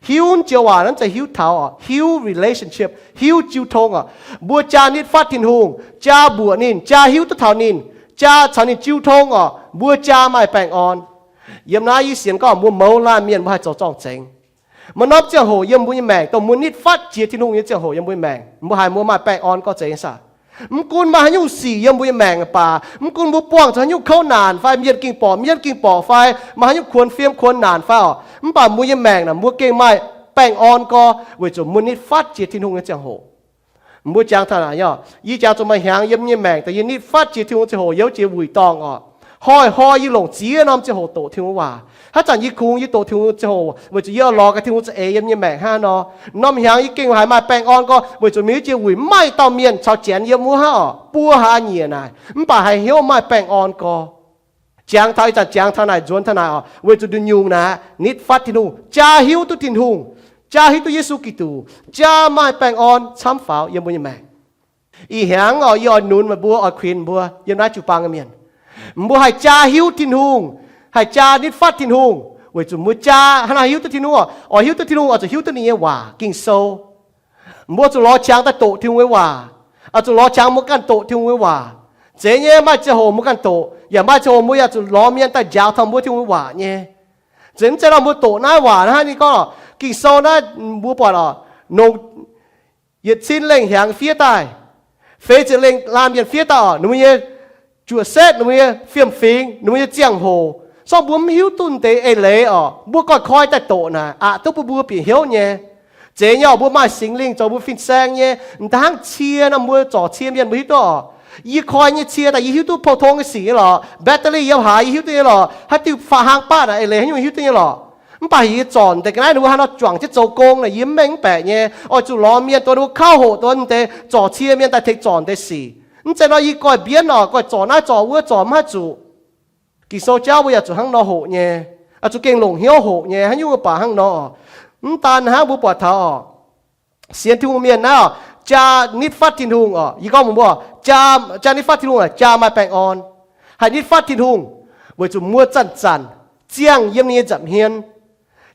Hiuv joux waac naaiv zeiz hiuv taux oc, hiuv relationship, hiuv jiu tong oc. Mbuo jaa nitv fatv Tin-Hungh, jaa mbuoqc ninh, jaa hiuv duqv taux ninh, jaa caux ninh jiu tong oc, mbuo jaa maaih baengh orn. Yiem naaiv yie sienx gorngv mbuo mouz laanh mienh mbuo haih zoux zorng-zengx. Maaih norm ziangh hoc yiem mbuo nyei maengc dongh mbuo nitv fatv jiex Tin-Hungh nyei ziangh hoc yiem mbuo nyei maengc, mbuo haiz mbuo maaih baengh orn gorx zeiz nyei saah? Mv gunv maaih haaix nyungc sic yiem mbuo nyei maengc baac, mv gunv mbuo buangh zuqc haaix nyungc kouv naanc fai mienh ging borqc, mienh ging borqc fai, maaih haaix nyungc kuonx fiem kuonx naanc fai oc, mv baac mbuo nyei maengc naaic mbuo gengh maaih baengh orn gorx weic zuqc mbuo nitv fatv jiex Tin-Hungh nyei ziangh hoc. Mbuo jangx taux naaic, yie jangx zuqc maaih hnyangx yiem yie nyei maengc dongh yie nitv fatv jiex Tin-Hungh ziangh hoc yiem jiex wuic dorngh oc. Hnoi-hnoi yie longc ziex norm ziangh hoc doqc Tin-Hungh waac. Haaix zanc yie kungx yie doqc Tin-Hungh ziangh hoc weic zuqc yie oix lorz gaax Tin-Hungh za'eix yiem yie nyei maengc hnangv nor. Norm hnyangx yie gengh haiz maaih baengh orn gorx weic zuqc mingh jiex wuic mv maaih dauh mienh caux janx yiem wuov hnangv oc, buo hlaax nyiec naaic, mv baac haiz hnyouv maaih baengh orn gorx. Jangx taux ih zanc jangx taux naaic nzuonx taux naaic oc, weic zuqc nduqc nyungc naaic nitv fatv Tin-Hungh, jaa hiuv duqv Tin-Hungh, jaa hiuv duqv Yesu Giduc, jaa maaih baengh orn camv faaux yiem mbuo nyei maengc. Ih hnyangx oc, yie oix nunz meih mbuo, oix kuinx mbuo yiem naaiv jiu-baang nyei mienh, mbuo haih jaa hiuv Tin-Hungh, haih jaa nitv fatv Tin-Hungh, weic zuqc mbuo jaa hnangv naaiv hiuv duqv Tin-Hungh oc. Oix hiuv duqv Tin-Hungh oix zuqc hiuv duqv ninh nyei waac, Ging-Sou. Mbuo zuqc lorz qangx daaih doqc Tin-Hungh nyei waac. Oix zuqc lorz qangx mbuo ganh doqc Tin-Hungh nyei waac. Zeiz nyei, maaih ziangh hoc mbuo ganh doqc, yaac maaih ziangh hoc mbuo yaac zuqc lorz mienh daaih njaaux taux mbuo Tin-Hungh nyei waac nyei. Zeiz mv zeiz nor mbuo doqc naaiv waac hnangv ninh gorngv, Ging-Sou naaiv mbuo buatc oc, nongc yietc cin lengh hnyangx fiev daaih, feix ziepc lengh laanh mienh fiev daaih oc, ninh mbuo nyei juoqc setv, ninh mbuo nyei fiem-fingx, ninh mbuo nyei ziangh hoc, se gorngv mbuo mv hiuv duqv deix eix leiz oc, mbuo ganh koi daaih doqc naaic aqc duqv bun mbuo bieqc hnyouv nyei. Zeiz nyei oc, mbuo maaih Singx Lingh zoux mbuo fin-saeng nyei. M'daaih hnangv cie nor, mbuo zorc cie mienh mbuo hiuv duqv oc. Yie koi nyei cie daaih yie hiuv duqv pou-tong nyei sic nyei lorqc, battery yiem haaix yie hiuv duqv nyei lorqc, haaix diuh faqv hlang baav naaic eix leiz haaix nyungc hiuv duqv nyei lorqc. Mv baac heuc yie zorc deix ga'naaiv ninh mbuo haaix nor juangc jienv zoux gong naaic yie mv mengh mv baeqc nyei. Oix zuqc lorz mienh dongh ninh mbuo kauv hoqc dongh ninh deix zorc cie mienh daaih tengx zorc deix sic. Mv zeiz nor yie goiv mbienv oc, goiv zorc naaiv zorc wuov zorc mv haih zuqc. Ging-Sou jauv mbuo yaac zuqc hnangv nor hoqc nyei. Oix zuqc gengh longc hnyouv hoqc nyei, haaix nyungc mv baac hnangv nor oc. Mv daan hnangv mbuo buatc taux oc, sienx Tin-Hungh mienh naaiv oc, jaa nitv fatv Tin-Hungh oc. Yie gorngv mbuox mbuo, jaa nitv fatv Tin-Hungh jaa maaih baengh orn. Haih nitv fatv Tin-Hungh weic zuqc mbuo zanc-zanc ziangh yiem ninh nyei nza'hmien.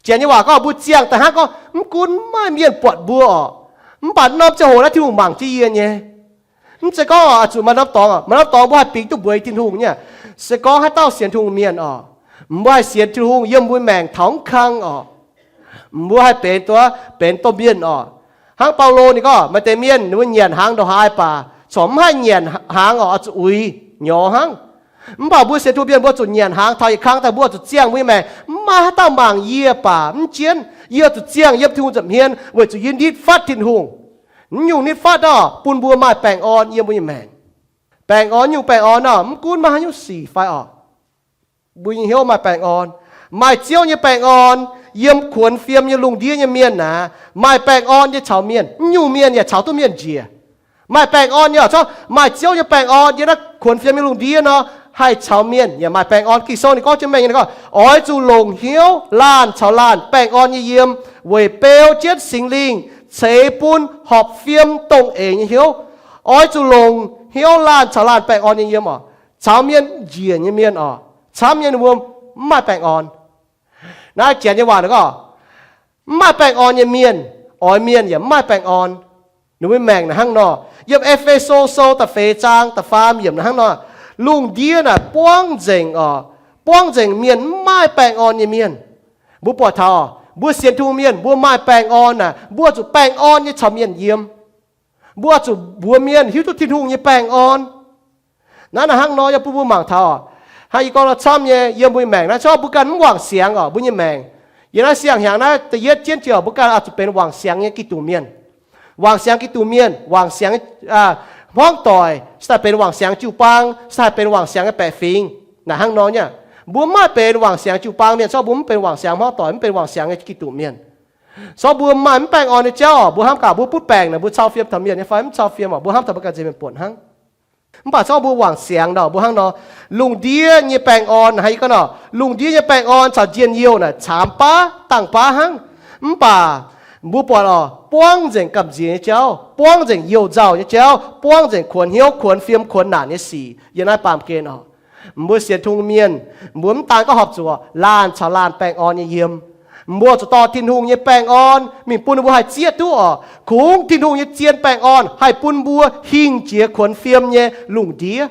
Janx nyei waac gorngv mbuo ziangh daaih hnangv gorngv mv gunv maaih mienh buatc mbuo oc, mv baac norm ziangh hoc naaiv Tin-Hungh mangc jienv yie nyei. Mv zeiz gorngv oix zuqc maaih norm dorngx, maaih norm dorngx mbuo haih bingx duqv mbuox Tin-Hungh nyei. Se gorngv haaix dauh sienx Tin-Hungh mienh oc, mbuo haih sienx Tin-Hungh yiem mbuo maengc taux mv kang oc. Mbuo haih benx duqv benx domh mienh oc. Hnangv Baulo ninh gorngv, maaih deix mienh ninh mbuo nyanc hnaangx ndongc haaix baac corc mv haih nyanc hnaangx oc, oix zuqc uix nyorx hnangv. Mv baac mbuo sienx Tin-Hungh mienh mbuo zuqc nyanc hnaangx taux yietc kang daaih, mbuo oix zuqc ziangh mbuo nyei maengc. Mv maaih haaix dauh mangc yie baac mv jienv, yie oix zuqc ziangh yiem Tin-Hungh nza'hmien weic zuqc yie nitv fatv Tin-Hungh. Mv nyungc nitv fatv oc, bun mbuo maaih baengh orn yiem mbuo nyei maengc. Baengh orn, nyungc baengh orn nor, mv gunv maaih haaix nyungc sic fai orqc, mbuo nyei hnyouv maaih baengh orn. Maaih Ziouv nyei baengh orn yiem kuonx fiem nyei lungh ndiev nyei mienh naaic, maaih baengh orn nyei caux mienh. Mv nyungc mienh yaac caux duqv mienh njiec. Maaih baengh orn nyei, corc maaih Ziouv nyei baengh orn yiem naaiv kuonx fiem nyei lungh ndiev nor, haih caux mienh yaac maaih baengh orn. Ging-Sou ninh gorngv jienv mengh nyei, ninh gorngv, Oix zuqc longc hnyouv laanh caux laanh baengh orn nyei yiem, weic beu jienv Singx Lingh ceix bun horpc fiem dongh eix nyei hnyouv. Oix zuqc longc hnyouv laanh caux laanh baengh orn nyei yiem orqc. Caux mienh njiec nyei mienh orqc, camv nyei ninh mbuo mv maaih baengh orn. Naaiv janx nyei waac ninh gorngv, mv maaih baengh orn nyei mienh, oix mienh yaac mv maaih baengh orn. Ninh mbuo maengc naaic hnangv nor, yiem E^fe^so Sou da'feix zaang da'faam yiemc naaic hnangv nor, lungh ndiev naaic buangv nzengc orqc, buangv nzengc mienh mv maaih baengh orn nyei mienh. Mbuo buatc taux mbuo sienx Tin-Hungh mienh, mbuo maaih baengh orn naaic, mbuo zuqc baengh orn nyei caux mienh yiem. Mbuo zuqc mbuox mienh hiuv duqv Tin-Hungh nyei baengh orn. Naaiv naaic hnangv nor yaac bun mbuo mangc taux, hnangv yie gorngv nor camv nyei, yiem mbuo nyei maengc naaiv corc mbuo ganh mv wangc siangx orqc, mbuo nyei maengc. Yiem naaiv siang-hnyangx naaiv da'yietv jienv jiex mbuo ganh oix zuqc benx wangc siangx nyei Giduc mienh. Wangc siangx Giduc mienh, wangc siangx hmuangv doic, se daaih benx wangc siangx jiu-baang, se daaih benx wangc siangx nyei baeqc fingx. Naaic hnangv nor nyei, mbuo mv maaih benx wangc siangx jiu-baang mienh, corc mbuo mv benx wangc siangx hmuangv doic, mv benx wangc siangx nyei Giduc mienh. Corc mbuo maaih mv baengh orn nyei jauv orqc, mbuo hnamv gaax mbuo butv baengc naaic, mbuo cau fiem taux mienh nyei fai mv cau fiem orqc, mbuo hnamv taux mbuo ganh nzengc mienh buonc hnangv. Mv baac corc mbuo wangc siangx nor, mbuo hnangv nor, lungh ndiev nyei baengh orn naaic, hnangv yie gorngv nor, lungh ndiev nyei baengh orn caux njien-youh naaic caamx baav dangh baav hnangv. Mv baac mbuo buatc orqc, buangv nzengc gamh nziex nyei jauv, buangv nzengc youh nzauh nyei jauv, buangv nzengc kuonx hnyouv, kuonx fiem, kuonx naanc nyei sic yiem naaiv baamh gen orqc. Mbuo sienx Tin-Hungh mienh, mbuo mv daan gorngv horpc zuqc laanh caux laanh baengh orn nyei yiem. Mbuo zuqc dorh Tin-Hungh nyei baengh orn mingh bun ninh mbuo haih zieqv duqv orqc. Kungx Tin-Hungh nyei zien baengh orn haih bun mbuo hingh jiex kuonx fiem nyei lungh ndiev.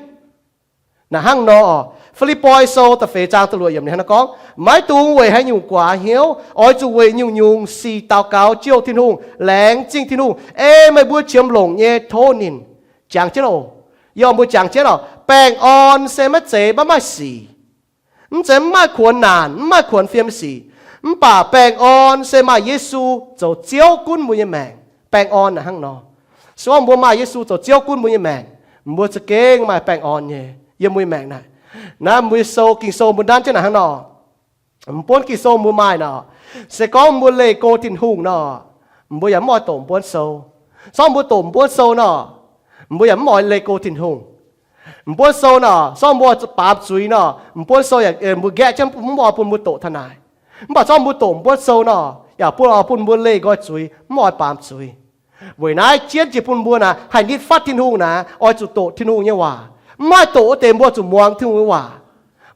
Naaic hnangv nor orqc, Fi^lipv^poi Sou da'feix zaang da'luoqc yiemc ninh hnangv nor gorngv, Maiv dungx weic haaix nyungc guaax hnyouv. Oix zuqc weic nyungc-nyungc sic daux gaux jouh Tin-Hungh, laengz zingh Tin-Hungh ei meih mbuo qiemx longc nyei tov ninh. Jangx jienv oc. Yie mbuo jangx jienv orqc, baengh orn se maiv zeiz maiv maaih sic. Mv zeiz mv maaih kuonx naanc, mv maaih kuonx fiem sic. Mv baac baengh orn se maaih Yesu zoux Ziouv gunv mbuo nyei maengc. Baengh orn naaic hnangv nor. Se gorngv mbuo maaih Yesu zoux Ziouv gunv mbuo nyei maengc, mbuo za'gengh maaih baengh orn nyei yiem mbuo nyei maengc naaic. Naaiv mbuo nyei sou, Ging-Sou mbuo nanv jienv naaic hnangv nor. Mbuo buonv Ging-Sou mbuo maaih nor, se gorngv mbuo leih go Tin-Hungh nor, mbuo yaac mv oix doqc mbuonv sou. Se gorngv mbuo doqc mbuonv sou nor, mbuo yaac mv oix leih go Tin-Hungh. Mbuonv sou nor, se gorngv mbuo baamz zuiz nor, mbuonv sou yaac, mbuo nqaeqv jienv mv oix bun mbuo doqc taux naaic. Mv baac se gorngv mbuo doqc mbuonv sou nor, yaac bun, bun mbuo leih nqoi zuiz, mv oix baamz zuiz. Weic naaiv jienv jiex bun mbuo naaic haih nitv fatv Tin-Hungh naaic, oix zuqc doqc Tin-Hungh nyei waac. Mv haih doqc wuov deix mbuo zuqc muangx Tin-Hungh nyei waac.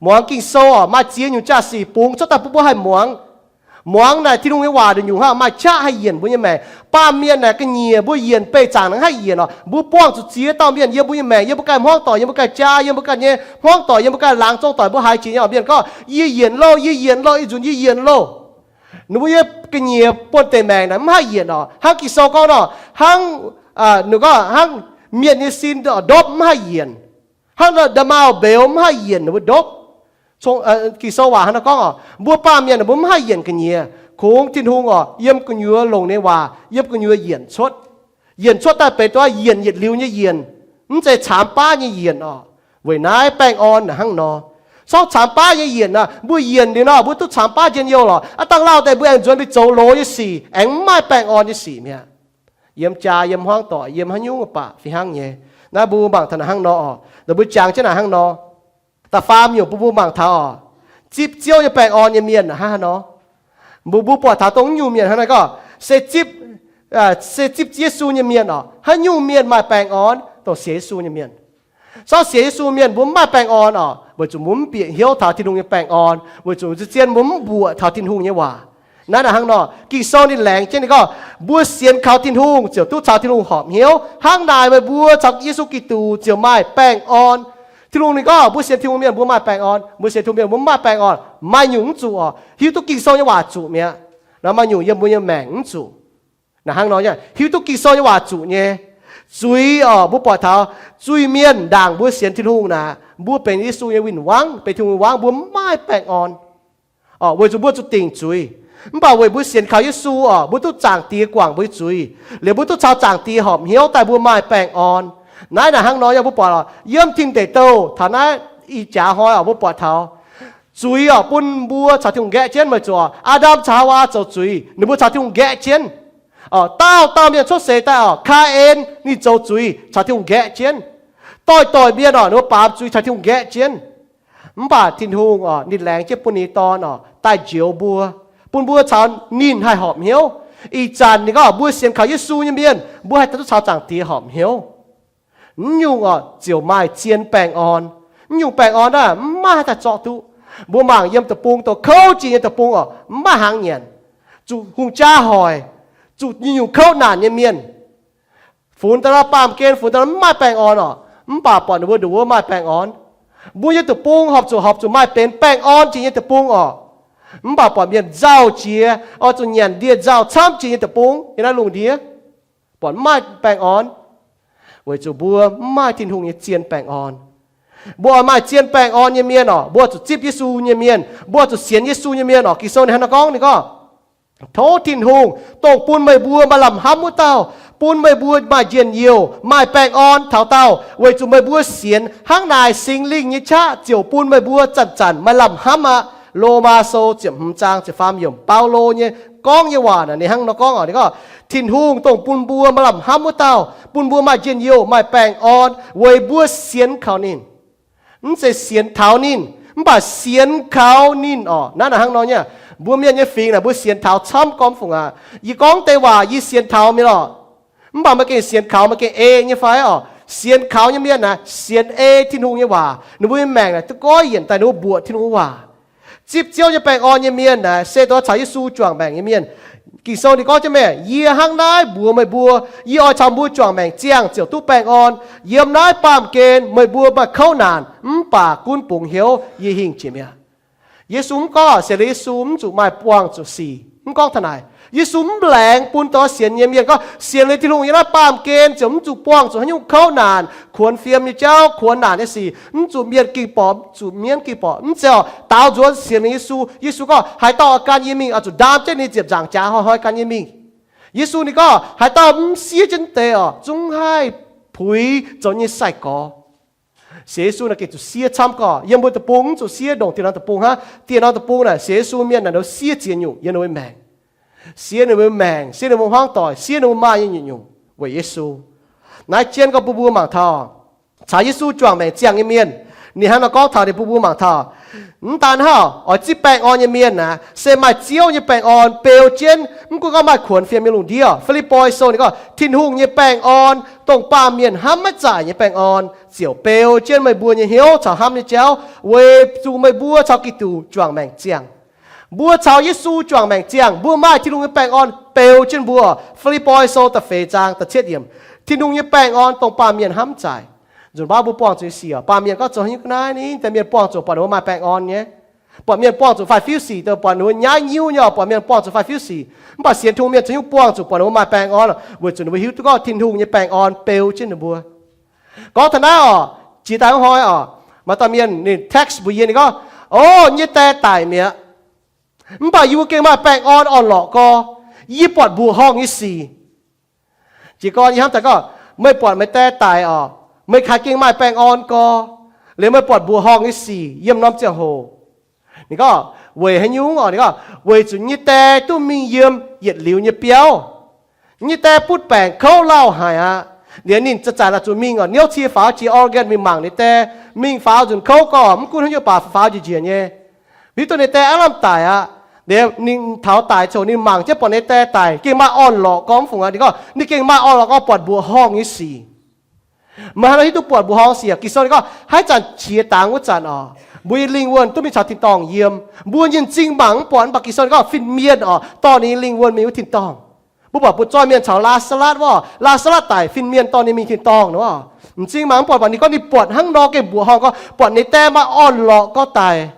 Muangx Ging-Sou orqc, maaih ziex nyungc jaa-sic bungx cuotv daaih bun mbuo haih muangx. Muangx naaic Tin-Hungh nyei waac nduqc nyungc hnangv, maaih qaqv haih yienc mbuo nyei maengc. Baamh mienh naaic ga'nyiec mbuo yienc beih zaangc naaic haih yienc orqc. Mbuo buangh zuqc ziex dauh mienh yiem mbuo nyei maengc, yiem mbuo ganh hmuangv doic, yiem mbuo ganh jaa, yiem mbuo ganh nyei hmuangv doic, yiem mbuo ganh laangz zong doic, mbuo haiz jiex nyei orqc, mienh gorngv, Yie yienc loh, yie yienc loh, ih nzunc yie yienc loh. Ninh mbuo nyei ga'nyiec buonv-deic maengc naaic mv haih yienc orqc. Hnangv Ging-Sou gorngv nor, hnangv, ninh gorngv hnangv mienh nyei sin ndopv mv haih yienc, hnangv nda'maauh mbeux mv haih yienc ninh mbuo ndopv. Ging-Sou waac hnangv nor gorngv orqc, mbuo baamh mienh mbuo mv haih yienc ga'nyiec. Kungx Tin-Hungh orqc, yiem gu'nyuoz longc ninh nyei waac, yiem gu'nyuoz yienc cuotv. Yienc cuotv daaih benx dongh yienc yietc liuz nyei yienc, mv zeiz caamx baav nyei yienc orqc. Weic naaiv baengh orn naaic hnangv nor. Corc caamx baav nyei yienc nor, mbuo yienc liuz nor, mbuo duqv caamx baav njien-youh lorqc. Aav dangh lauh deix mbuo aengx nzuonx mingh zoux loz nyei sic, aengx mv maaih baengh orn nyei sic mi'aqv. Yiem jaa, yiem hmuangv doic, yiem haaix nyungc baac fih hnangv nyei. Naaiv mbuo mangc taux naaic hnangv nor orqc, mbuo jangx jienv naaic hnangv nor. Da'faam nyungc bun mbuo mangc taux orqc, zipv Ziouv nyei baengh orn nyei mienh hnangv haaix nor. Mbuo, mbuo buatc taux dongh nyungc mienh hnangv naaiv gorngv, se zipv, se zipv Yesu nyei mienh orqc. Haaix nyungc mienh maaih baengh orn? Dongh sienx Yesu nyei mienh. Corc sienx Yesu mienh mbuo mv maaih baengh orn orqc, weic zuqc mbuo mv bieqc hnyouv taux Tin-Hungh nyei baengh orn, weic zuqc zien-zien mbuo mv mbuoqc taux Tin-Hungh nyei waac. Naaiv naaic hnangv nor, Ging-Sou ninh laengz jienv ninh gorngv, mbuo sienx kaux Tin-Hungh ziouc duqv caux Tin-Hungh horpc hnyouv. Hnangv naaic meih mbuo caux Yesu Giduc ziouc maaih baengh orn. Tin-Hungh ninh gorngv mbuo sienx Tin-Hungh mienh mbuo maaih baengh orn, mbuo sienx Tin-Hungh mienh mbuo mv maaih baengh orn. Maaih nyungc mv zuqc orqc, hiuv duqv Ging-Sou nyei waac zuqc mi'aqv. Naaiv maaih nyungc yiem mbuo nyei maengc mv zuqc. Naaiv hnangv nor, hiuv duqv Ging-Sou nyei waac zuqc nyei. Zuiz orqc, mbuo buatc taux zuiz-mienh ndaangc mbuo sienx Tin-Hungh naaic, mbuo benx Yesu nyei win-wangv, benx Tin-Hungh nyei win-wangv, mbuo mv maaih baengh orn. Orqc, weic zuqc mbuo zuqc dingc zuiz. Mv baac weic mbuo sienx kaux Yesu orqc, mbuo duqv Zaangc Diex guangc mbuo nyei zuiz, liuz mbuo duqv caux Zaangc Diex horpc hnyouv daaih mbuo maaih baengh orn. Naaiv naaic hnangv nor, yie mbuo buatc yiem Tin Deic Douh taux naaiv ih jaax hnoi oc, mbuo buatc taux zuiz oc, bun mbuo caux Tin-Hungh nqaeqv jienv. Meih zuqc Aa^ndam caux Haawaa zoux zuiz, ninh mbuo caux Tin-Hungh nqaeqv jienv. Dauh dauh mienh cuotv seix daaih oc, Kaa^en ninh zoux zuiz caux Tin-Hungh nqaeqv jienv. Doix-doix mienh oc, ninh mbuo baamz zuiz caux Tin-Hungh nqaeqv jienv. Mv baac Tin-Hungh oc, ninh laengz jienv bun ninh nyei Dorn oc, daaih njoux mbuo, bun mbuo caux ninh haih horpc hnyouv. Ih zanc ninh gorngv mbuo sienx kaux Yesu nyei mienh, mbuo haih duqv caux Zaangc Diex horpc hnyouv. Mv nyungc oc, ziouc maaih zien baengh orn. Mv nyungc baengh orn naaiv mv maaih haaix daaih zorqv duqv. Mbuo mangc yiem deic-bung, douc kouv jiex nyei deic-bung oc, mv maaih haaix nyanc. Zuqc hungh jaa hoic, zuqc nyungc-nyungc kouv naanc nyei mienh. Funx daaih nor, baamh gen funx daaih nor mv maaih baengh orn oc, mv baac buatc ninh mbuo nduqc wuov maaih baengh orn. Mbuo nyei deic-bung horpc zuqc, horpc zuqc maaih benx baengh orn jiex nyei deic-bung oc. Mv baac buatc mienh nzauh jiex, oix zuqc nyanc ndie-nzauh camv jiex nyei deic-bung, yiem naaiv lungh ndiev buatc mv maaih baengh orn. Weic zuqc mbuo mv maaih Tin-Hungh nyei zien baengh orn. Mbuo oix maaih zien baengh orn nyei mienh oc, mbuo zuqc zipv Yesu nyei mienh, mbuo zuqc sienx Yesu nyei mienh oc. Ging-Sou ninh hnangv nor gorngv, ninh gorngv, Tov Tin-Hungh, dongh bun meih mbuo maaih lamh hnamv wuov dauh, bun meih mbuo maaih njien-youh, maaih baengh orn taux daauh, weic zuqc meih mbuo sienx. Hnangv naaic Singx Lingh nyei qaqv ziouc bun meih mbuo zanc-zanc maaih lamh hnamv aqv. Lomaa Sou ziepc hmz zaang ziepc faam yiemc, Baulo nyei gorngv nyei waac naaic ninh hnangv nor gorngv oc. Ninh gorngv, Tin-Hungh dongh bun mbuo maaih lamh hnamv wuov dauh, bun mbuo maaih njien-youh, maaih baengh orn weic mbuo sienx kaux ninh. Mv zeiz sienx taux ninh, mv baac sienx kaux ninh oc. Naaiv naaic hnangv nor nyei, mbuo mienh nyei fingx naaic mbuo sienx taux camv gormx fungc aqv. Yie gorngv deix waac yie sienx taux mingh lorqc, mv baac meih gengh sienx kaux, meih gengh ei nyei fai oc? Sienx kaux nyei mienh naaic sienx ei Tin-Hungh nyei waac, ninh mbuo nyei maengc naaic duqv goiv yienc daaih ninh mbuo mbuoqc Tin-Hungh nyei waac. Zipv Ziouv nyei baengh orn nyei mienh naaic se dongh caux Yesu juangc maengc nyei mienh. Ging-Sou ninh gorngv jienv meh, Yie hnangv naaiv mbuox meih mbuo, yie oix caux mbuo juangc maengc ziangh ziouc duqv baengh orn. Yiem naaiv baamh gen meih mbuo maaih kouv naanc, mv baac gunv bungx hnyouv, yie hingh jiex mi'aqv. Yesu mv gorngv, sienx liuz Yesu mv zuqc maaih buangh zuqc sic, mv gorngv taux naaic. Yesu mv laengz bun dongh sienx nyei mienh gorngv sienx liuz Tin-Hungh yiem naaiv baamh gen ziouc mv zuqc buangh zuqc haaix nyungc kouv naanc, kuonx fiem nyei jauv, kuonx naanc nyei sic, mv zuqc mienh ging borqc, mv zuqc mienv ging borqc, mv zeiz oc. Daaux nzuonx sienx liuz Yesu. Yesu gorngv haaix dauh oix gan yie mingh, oix zuqc ndaam jienv ninh ziepc nzaangc jaax hnoi-hnoi gan yie mingh. Yesu ninh gorngv haaix dauh mv siev jienv deix oc, zungv haih puix zoux nyei sai-gorx. Sienx Yesu naaic gengh zuqc siev camv gorqv. Yiem mbuo deic-bung mv zuqc siev ndongc dieh norm deic-bung hnangv. Dieh norm deic-bung naaic sienx Yesu mienh naaic ninh siev ziex nyungc yiem ninh mbuo nyei maengc. Siev ninh mbuo nyei maengc, siev ninh mbuo hmuangv doic, siev ninh mbuo maaih nyei nyungc-nyungc weic Yesu. Naaiv jienv gorngv bun mbuo mangc taux caux Yesu juangc maengc ziangh nyei mienh, ninh hnangv nor gorngv taux ninh bun mbuo mangc taux, mv daan hnangv oix zipv baengh orn nyei mienh naaic, se maaih Ziouv nyei baengh orn beu jienv. Mv gunv gorngv maaih kuonx fiem nyei lungh ndiev. Fi^lipv^poi Sou ninh gorngv Tin-Hungh nyei baengh orn, dongh baamh mienh hnamv maiv zaaic nyei baengh orn, ziouc beu jienv meih mbuo nyei hnyouv caux hnamv nyei jauv, weic zuqc meih mbuo caux Giduc juangc maengc ziangh. Mbuo caux Yesu juangc maengc ziangh, mbuo maaih Tin-Hungh nyei baengh orn beu jienv mbuo. Fi^lipv^poi Sou da'feix zaang da'cietv yiemc, Tin-Hungh nyei baengh orn dongh baamh mienh hnamv maiv zaaic. Nzunc baav mbuo buangh zuqc nyei sic, baamh mienh gorngv zoux haaix nyungc ga'naaiv ni, deix mienh buangh zuqc buatc ninh mbuo maaih baengh orn nyei. Buatc mienh buangh zuqc faix-fiuv sic, dongh buatc ninh mbuo nyaiv nyiuv nyei, buatc mienh buangh zuqc faix-fiuv sic. Mv baac sienx Tin-Hungh mienh zoux haaix nyungc buangh zuqc buatc ninh mbuo maaih baengh orn? Weic zuqc ninh mbuo hiuv duqv gorngv Tin-Hungh nyei baengh orn beu jienv ninh mbuo. Gorngv taux naaiv oc, jiex daaih hnoi oc, maaih dauh mienh ninh text mbuox yie, ninh gorngv, O, yie nyei die daic mi'aqv. Mv baac yie mbuo gengh maaih baengh orn orn-lorqc gorx. Yie buatc mbuoqc horngh nyei sic. Jiez gorn yie hnamv daaih gorngv, Meih buatc meih die daic oc, meih haih gengh maaih baengh orn gorx, liuz meih buatc mbuoqc horngh nyei sic yiem norm ziangh hoc. Ninh gorngv, Weic haaix nyungc oc? Ninh gorngv, Weic zuqc yie nyei die duqv mingh yiem yietc liuz nyei biauv. Yie nyei die butv baengc kouv lauh haic aqv. Liuz ninh zanc-zanc oix zuqc mingh oc, niouv cie faaux jiex Oregon mingh mangc ninh die. Mingh faaux nzunc kouv gorx, mv gunv haaix nyungc baac faaux njiec njiec nyei. Hiuv duqv ninh die aav lamh daic aqv. Liuz ninh taux daic ziouc ninh mangc jienv buatc ninh die daic gengh maaih orn-lorqc gorx mv fungc aqv. Ninh gorngv ninh gengh maaih orn-lorqc gorx, buatc mbuoqc horngh nyei sic. Meih hnangv nor hiuv duqv buatc mbuoqc horngh sic aqv? Ging-Sou ninh gorngv, Haaix zanc qiex dangx wuov zanc oc, mbuo nyei lingh wuonh duqv mingh caux tin-dorngh yiem. Mbuo nyei m'zing mangc mv buatc, mv baac Ging-Sou ninh gorngv fin-mienh oc dorh ninh nyei lingh wuonh mingh wuov tin-dorngh. Mbuo buatc bun zoih mienh caux Laa^saa^latv wuov, Laa^saa^latv daic, fin-mienh dorh ninh mingh tin-dorngh nor. M'zing mangc mv buatc, mv baac ninh gorngv ninh buatc hnangv nor gengh mbuoqc horngh gorx, buatc ninh die maaih orn-lorqc gorx daic.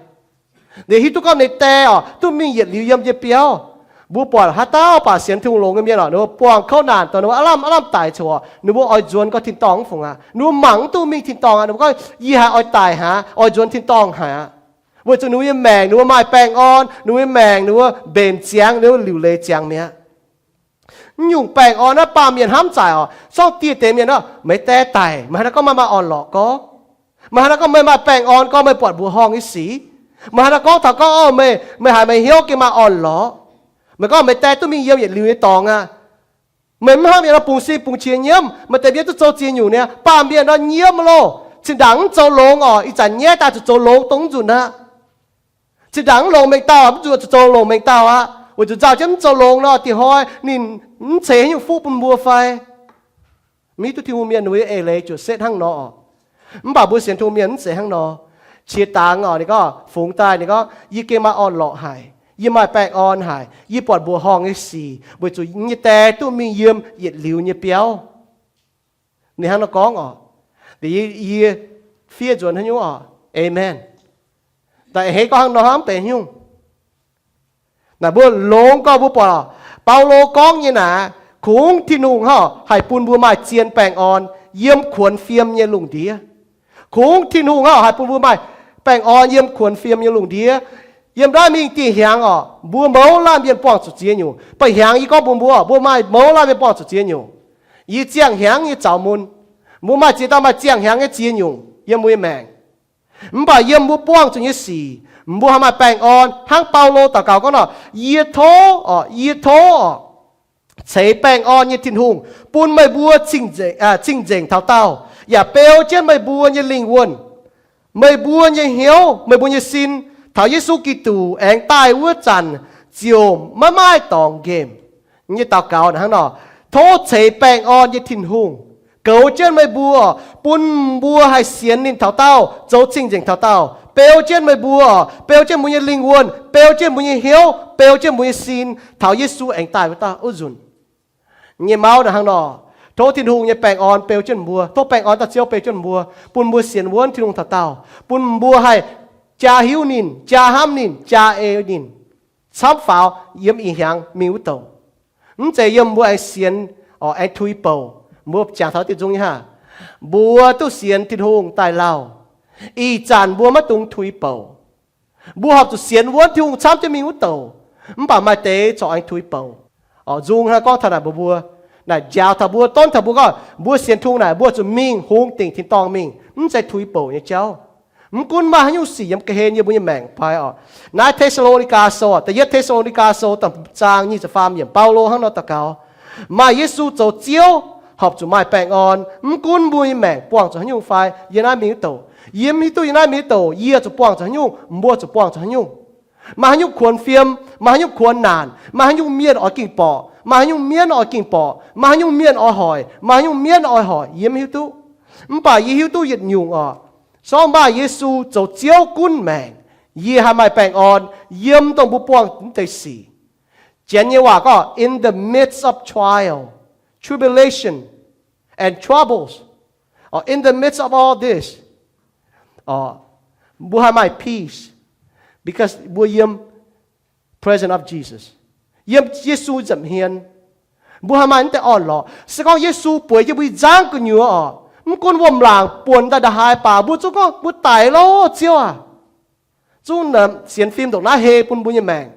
Liuz hiuv duqv gorngv ninh die oc duqv mingh yietc liuz yiem nyei biauv. Mbuo buatc haaix dauh baac sienx Tin-Hungh longx nyei mienh oc, ninh mbuo buangh kouv naanc dongh ninh mbuo aav lamh aav lamh daic coc, ninh mbuo oix nzuonx gorx tin-dorngh mv fungc aqv. Ninh mbuo mangc mv duqv mingh tin-dorngh aqv. Ninh mbuo gorngv, Yie haiz oix daic haic aqv, oix nzuonx tin-dorngh haic aqv. Weic zuqc ninh mbuo nyei maengc ninh mbuo maaih baengh orn, ninh mbuo nyei maengc ninh mbuo mbenc ziangx, ninh mbuo liuc leiz ziangx mi'aqv. Mv nyungc baengh orn naaiv baamh mienh hnamv zaaic oc. Sorng dieh deix mienh nor, meih dae daic, meih haaix nor gorngv meih maaih orn-lorqc gorngv? Meih haaix nor gorngv meih maaih baengh orn gorngv meih buatc mbuoqc horngh nyei sic? Meih haaix nor gorngv taux gorngv, o, meih, meih haiz meih hnyouv gengh maaih orn-lorqc? Meih gorngv meih dae duqv mingh yiem yietc liuz nyei dorngx aqv. Meih mv hnamv yiem nor bungx sin bungx qiex nyiemv, meih deix mienh duqv zoux ziex nyungc niaa, baamh mienh nor nyiemv loh. Zinh ndaangc mv zoux longx oc, ih zanc nyaiv daaih zuqc zoux longx dongh mv nzunc aqv. Zinh ndaangc mv longc mengh dauh, mv nzunc zuqc zoux longc mengh dauh aqv, weic zuqc nzauh jienv mv zoux longx nor, diex hnoi ninh mv ceix haaix nyungc fuqv bun mbuo fai? Mv hiuv duqv Tin-Hungh mienh nyei eix leiz ziouc setv hnangv nor oc. Mv baac mbuo sienx Tin-Hungh mienh mv zeiz hnangv nor. Qiex dangx oc, ninh gorngv fungx daaih, ninh gorngv, yie gengh maaih orn-lorqc haic, yie maaih baengh orn haic, yie buatc mbuoqc horngh nyei sic, weic zuqc yie nyei die duqv mingh yiem yietc liuz nyei biauv. Ninh hnangv nor gorngv oc. Yie, yie fiev nzuonx haaix nyungc oc. Aamen. Da'heix gorngv hnangv nor hnangv benx nyungc. Naaic mbuo longx gorngv mbuo buatc, Baulo gorngv nyei naaic, kungx Tin-Hungh hnangv haih bun mbuo maaih zien baengh orn yiem kuonx fiem nyei lungh ndiev. Kungx Tin-Hungh hnangv haih bun mbuo maaih baengh orn yiem kuonx fiem nyei lungh ndiev. Yiem naaiv mingh dieh hnyangx oc, mbuo mouz laanh mienh buangh zuqc ziex nyungc. Ba'hnyangx yie gorngv mbuox mbuo, mbuo maaih mouz laanh mienh buangh zuqc ziex nyungc. Yie ziangh hnyangx nyei zaux mun, mbuo maaih ziex dauh maaih ziangh hnyangx nyei ziex nyungc yiem mbuo nyei maengc. Mv baac yiem mbuo buangh zuqc nyei sic, mbuo haih maaih baengh orn hnangv Baulo daux gaux gorngv nor, yie tov oc, yie tov oc, ceix baengh orn nyei Tin-Hungh bun meih mbuo cing-nzengc taux daauh, yaac beu jienv meih mbuo nyei lingh wuonh, meih mbuo nyei hnyouv, meih mbuo nyei sin taux Yesu Giduc aengx daaih wuov zanc ziouc maiv maaih dorngx nqemh. Nyei daux gaux hnangv nor, tov ceix baengh orn nyei Tin-Hungh goux jienv meih mbuo, bun mbuo haih sienx ninh taux daauh, zoux cing-nzengc taux daauh, beu jienv meih mbuo, beu jienv mbuo nyei lingh wuonh, beu jienv mbuo nyei hnyouv, beu jienv mbuo nyei sin taux Yesu aengx daaih wuov dauh wuov nzunc. Nyei mauv hnangv nor, tov Tin-Hungh nyei baengh orn beu jienv mbuo, tov baengh orn dauh Ziouv beu jienv mbuo, bun mbuo sienx wuonv Tin-Hungh taux daauh, bun mbuo haih jaa hiuv ninh, jaa hnamv ninh, jaa ei ninh, camv faaux yiem ih hnyangx mingh wuov douc. Mv zeiz yiem mbuo aengx sienx, aengx tuix bouc. Mbuo jangx taux diuh nzung nyei hnangv, mbuo duqv sienx Tin-Hungh daaih lauh, ih zanc mbuo maiv dungx tuix bouc. Mbuo horpc zuqc sienx wuonv Tin-Hungh camv jienv mingh wuov douc. Mv baac maaih deix corc aengx tuix bouc. Nzung hnangv gorngv taux naaic mbuox mbuo, naaic njaaux taux mbuo, donv taux mbuo gorngv mbuo sienx Tin-Hungh naaic mbuo zuqc mingh hungx dingc tin-dorngh mingh, mv zeiz tuix bouc nyei jauv. Mv gunv maaih haaix nyungc sic yiem ga'hlen yiem mbuo nyei maengc fai oc. Naaiv Te^saa^lo^ni^gaa Sou, da'yietv Te^saa^lo^ni^gaa Sou, da'hmz zaang nyic ziepc faam yiemc, Baulo hnangv nor daux gaux, maaih Yesu zoux Ziouv, horpc zuqc maaih baengh orn, mv gunv mbuo nyei maengc buangh zuqc haaix nyungc fai, yie naaiv mingh wuov douc, yie mv hiuv duqv yie naaiv mingh wuov douc yie zuqc buangh zuqc haaix nyungc, mbuo zuqc buangh zuqc haaix nyungc. Maaih haaix nyungc kuonx fiem, maaih haaix nyungc kuonx naanc, maaih haaix nyungc mienh oix gengh borqc, maaih haaix nyungc mienv oix gengh borqc, maaih haaix nyungc mienh oix hoic, maaih haaix nyungc mienv oix hoic, yie mv hiuv duqv. Mv baac yie hiuv duqv yietc nyungc oc. Sorng maaih Yesu zoux Ziouv gunv maengc, yie haih maaih baengh orn yiem dongh mbuo buangh mv deix sic. Janx nyei waac gorngv, in the midst of trial, tribulation, and troubles, or in the midst of all this, mbuo haih maaih peace, because mbuo yiem presence of Jesus, yiem Yesu nza'hmien, mbuo haih maaih mv deix orn-lorqc. Se gorngv Yesu bueix jienv mbuo nyei nzangv gu'nyuoz oc, mv gunv wuom-laangc buonc daaih nda'haaix baac mbuo zungv gorngv mbuo daic loh, Ziouv aac. Zungv sienx fim ndongc naaiv hei bun mbuo nyei maengc.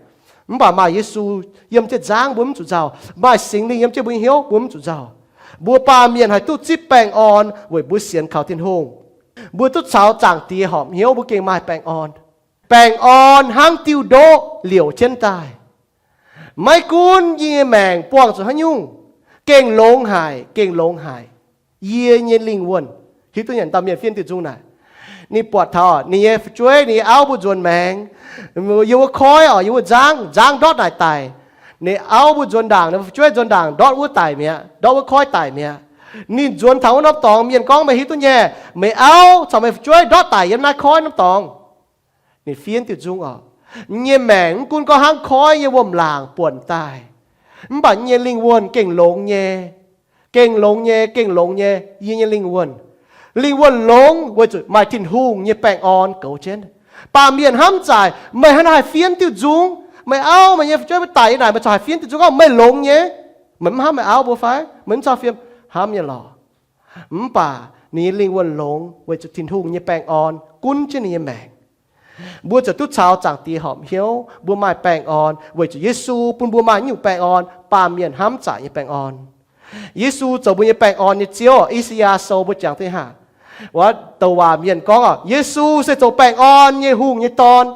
Mv baac maaih Yesu yiem jienv nzangv mbuo mv zuqc nzauh, maaih Singx Lingh yiem jienv mbuo nyei hnyouv mbuo mv zuqc nzauh. Mbuo baamh mienh haih duqv zipv baengh orn weic mbuo sienx kaux Tin-Hungh. Mbuo duqv caux Zaangc Diex horpc hnyouv mbuo gengh maaih baengh orn. Baengh orn hnangv diuh ndoqv liouc jienv daaih. Maiv gunv yie nyei maengc buangh zuqc haaix nyungc, gengh longx haic, gengh longx haic. Yie nyei lingh wuonh, hiuv duqv nyanc dauh mienh fiev diuh nzung naaic. Ninh buatc taux ninh nyei fu'jueiv, ninh nyei auv mbuo nzuonx maengx, yiem wuov koiv oc, yiem wuov nzangv, nzangv ndortv naaic daic. Ninh auv mbuo nzuonx ndaangc, ninh fu'jueiv nzuonx ndaangc ndortv wuov daic mi'aqv, ndortv wuov koiv daic mi'aqv. Ninh nzuonx taux wuov norm dorngx, mienh gorngv, meih hiuv duqv nyei, meih auv caux meih fu'jueiv ndortv daic yiem naaiv koiv norm dorngx. Ninh fiev diuh nzung oc, yie nyei maengc mv gunv gorngv hnangv koiv nyei wuom-laangc buonc daaih, mv baac yie nyei lingh wuonh gengh longx nyei. Gengh longx nyei, gengh longx nyei, yie nyei lingh wuonh. Lingh wuonh longx weic zuqc maaih Tin-Hungh nyei baengh orn goux jienv. Baamh mienh hnamv zaaic, meih hnangv naaiv haih fiev diuh nzung, meih auv meih nyei fu'jueiv mbuo daic nyei naaic, meih corc haih fiev diuh nzung gorngv meih longx nyei. Meih mv hnamv meih auv mbuo fai? Meih mv cau fiem? Hnamv nyei lorqc. Mv baac ninh nyei lingh wuonh longx weic zuqc Tin-Hungh nyei baengh orn gunv jienv ninh nyei maengc. Mbuo ziouc duqv caux Zaangc Diex horpc hnyouv, mbuo maaih baengh orn weic zuqc Yesu bun mbuo maaih nyungc baengh orn, baamh mienh hnamv zaqc nyei baengh orn. Yesu zoux mbuo nyei baengh orn nyei Ziouv. I^saa^yaa Sou mbuo jangx deix haac, wuov douc waac mienh gorngv oc, Yesu se zoux baengh orn nyei hungh nyei dorn.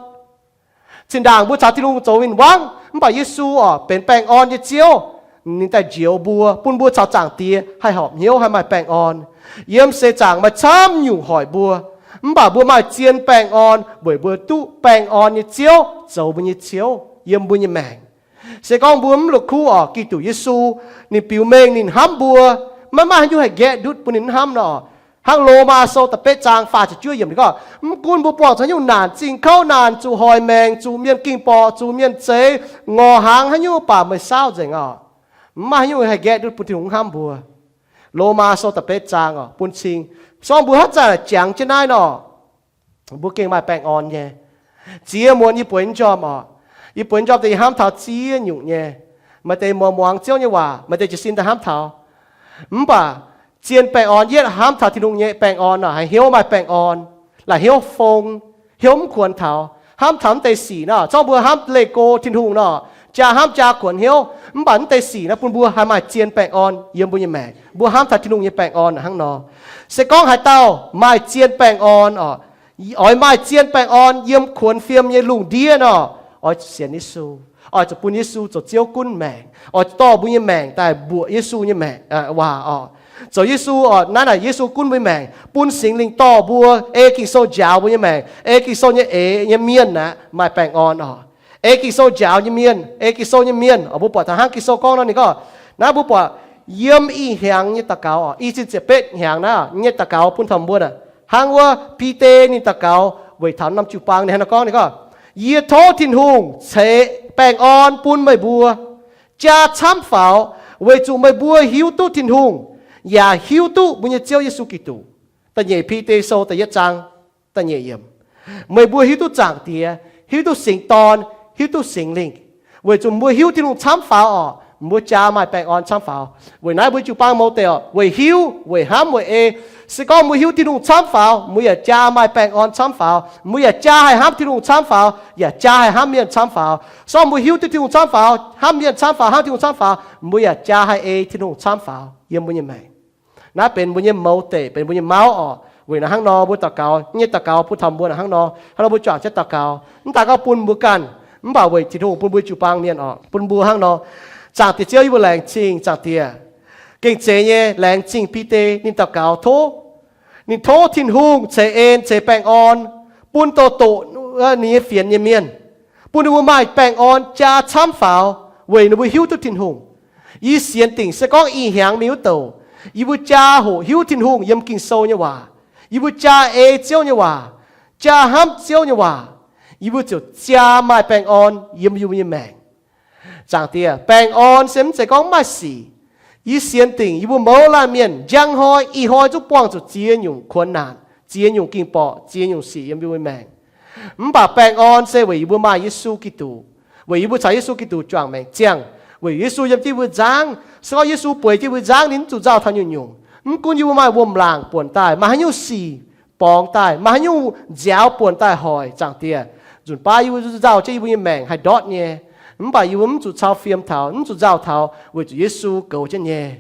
Zinh ndaangc mbuo caux Tin-Hungh zoux win-wangv, mv baac Yesu oc benx baengh orn nyei Ziouv. Ninh daaih njoux mbuo, bun mbuo caux Zaangc Diex haih horpc hnyouv, haih maaih baengh orn. Yiem seix zaangc maaih camv nyungc hoic mbuo, mv baac mbuo maaih zien baengh orn weic mbuo duqv baengh orn nyei Ziouv zoux mbuo nyei Ziouv yiem mbuo nyei maengc. Se gorngv mbuo mv la'kuqv oc, Giduc Yesu, ninh biux mengh ninh hnamv mbuo, maiv maaih haaix nyungc haih nqaeqv ndutv bun ninh hnamv nor. Hnangv Lomaa Sou da'betv zaang faah ziepc juov yiemc ninh gorngv, mv gunv mbuo buangh zuqc haaix nyungc naanc, zingh kouv naanc, zuqc hoic maengc, zuqc mienh ging borqc, zuqc mienh zeix, ngorc hnaangx, haaix nyungc baac meih saauv nzengc oc. Maiv maaih haaix nyungc haih nqaeqv ndutv bun Tin-Hungh hnamv mbuo. Lomaa Sou da'betv zaang oc bun cing, se gorngv mbuo haaix zanc jangx jienv naaiv nor, mbuo gengh maaih baengh orn nyei. Ziex muonz yie bueix njormh oc, yie bueix njormh deix yie hnamv taux ziex nyungc nyei. Maaih deix muangx Ziouv nyei waac, maaih deix jiez sin daaih hnamv taux. Mv baac zien baengh orn, yietv hnamv taux Tin-Hungh nyei baengh orn nor, haih hnyouv maaih baengh orn, la'hnyouv fong, hnyouv mv kuonx taux. Hnamv taux mv deix sic nor, zorngv mbuo hnamv leih go Tin-Hungh nor, jaa hnamv jaa kuonx hnyouv. Mv baac mv deix sic naaiv bun mbuo haih maaih zien baengh orn yiem mbuo nyei maengc. Mbuo hnamv taux Tin-Hungh nyei baengh orn hnangv nor. Se gorngv haaix dauh maaih zien baengh orn oc, oix maaih zien baengh orn yiem kuonx fiem nyei lungh ndiev nor, oix zuqc sienx Yesu. Oix zuqc bun Yesu zoux Ziouv gunv maengc. Oix zuqc dorh mbuo nyei maengc daaih mbuoqc Yesu nyei maengc, waac oc. Zoux Yesu oc, naaiv naaic Yesu gunv mbuo nyei maengc, bun Singx Lingh dorh mbuo ei Ging-Sou njaaux mbuo nyei maengc, ei Ging-Sou nyei eix nyei mienh aqv, maaih baengh orn oc. Ei Ging-Sou njaaux nyei mienh, ei Ging-Sou nyei mienh oc, mbuo buatc taux hnangv Ging-Sou gorngv nor, ninh gorngv, naaiv mbuo buatc yiem ih hnyangx nyei daux gaux oc, i cin ziepc betv hnyangx naaiv nyei daux gaux bun taux mbuo aqv. Hnangv wuov Bide ninh daux gaux weic taux norm jiu-baang, ninh hnangv naaiv gorngv, ninh gorngv, yie tov Tin-Hungh ceix baengh orn bun meih mbuo jaa camv faaux, weic zuqc meih mbuo hiuv duqv Tin-Hungh, yaac hiuv duqv mbuo nyei Ziouv Yesu Giduc. Da'nyeic Bide Sou da'yietv zaang da'nyeic yiemc. Meih mbuo hiuv duqv Zaangc Diex, hiuv duqv Singx Dorn, hiuv duqv Singx Lingh, weic zuqc mbuo hiuv Tin-Hungh camv faaux oc, mbuo jaa maaih baengh orn camv faaux. Weic naaiv mbuo jiu-baang mouz deix oc, weic hiuv, weic hnamv, weic ei. Se gorngv mbuo hiuv Tin-Hungh camv faaux, mbuo yaac jaa maaih baengh orn camv faaux, mbuo yaac jaa haih hnamv Tin-Hungh camv faaux, yaac jaa haih hnamv mienh camv faaux. Se gorngv mbuo hiuv duqv Tin-Hungh camv faaux, hnamv mienh camv faaux, hnamv Tin-Hungh camv faaux, mbuo yaac jaa haih ei Tin-Hungh camv faaux yiem mbuo nyei maengc. Naaiv benx mbuo nyei mouz deix, benx mbuo nyei mauv oc. Weic naaiv hnangv nor mbuo daux gaux, nyei daux gaux bun taux mbuo hnangv nor, hnangv nor mbuo juangc jienv daux gaux, mv daaih gorngv bun mbuo ganh, mv baac weic Tin-Hungh, bun mbuo jiu-baang mienh oc, bun mbuo hnangv nor. Zaangc Diex Ziouv, yie mbuo laengz zingh Zaangc Diex. Gengh zeiz nyei, laengz zingh Bide ninh daux gaux tov, ninh tov Tin-Hungh ceix en ceix baengh orn bun doqc doqc ninh nyei fienx nyei mienh, bun ninh mbuo maaih baengh orn jaa camv faaux weic ninh mbuo hiuv duqv Tin-Hungh. Yie sienx dingc se gorngv ih hnyangx mingh wuov douc, yie mbuo jaa hoqc hiuv Tin-Hungh yiem Ging-Sou nyei waac, yie mbuo jaa ei Ziouv nyei waac, jaa hnamv Ziouv nyei waac, yie mbuo ziouc jaa maaih baengh orn yiem yie mbuo nyei maengc. Zaangc Diex, baengh orn se mv zeiz gorngv mv maaih sic. Yie sienx dingc yie mbuo mouz laanh mienh njang hnoi ih hnoi zungv buangh zuqc ziex nyungc kuonx naanc, ziex nyungc ging-borqc, ziex nyungc sic yiem yie mbuo nyei maengc. Mv baac baengh orn se weic yie mbuo maaih Yesu Giduc, weic yie mbuo caux Yesu Giduc juangc maengc ziangh, weic Yesu yiem jienv yie mbuo nzangv. Se gorngv Yesu bueix jienv yie mbuo nzangv, ninh mv zuqc nzauh taux nyungc-nyungc. Mv gunv yie mbuo maaih wuom-laangc buonc daaih, maaih haaix nyungc sic borngz daaih, maaih haaix nyungc nziaaux buonc daaih hoic, Zaangc Diex, nzunc baav yie mbuo nzauh jienv yie mbuo nyei maengc haih ndortv nyei. Mv baac yie mbuo mv zuqc cau fiem taux, mv zuqc nzauh taux, weic zuqc Yesu goux jienv nyei.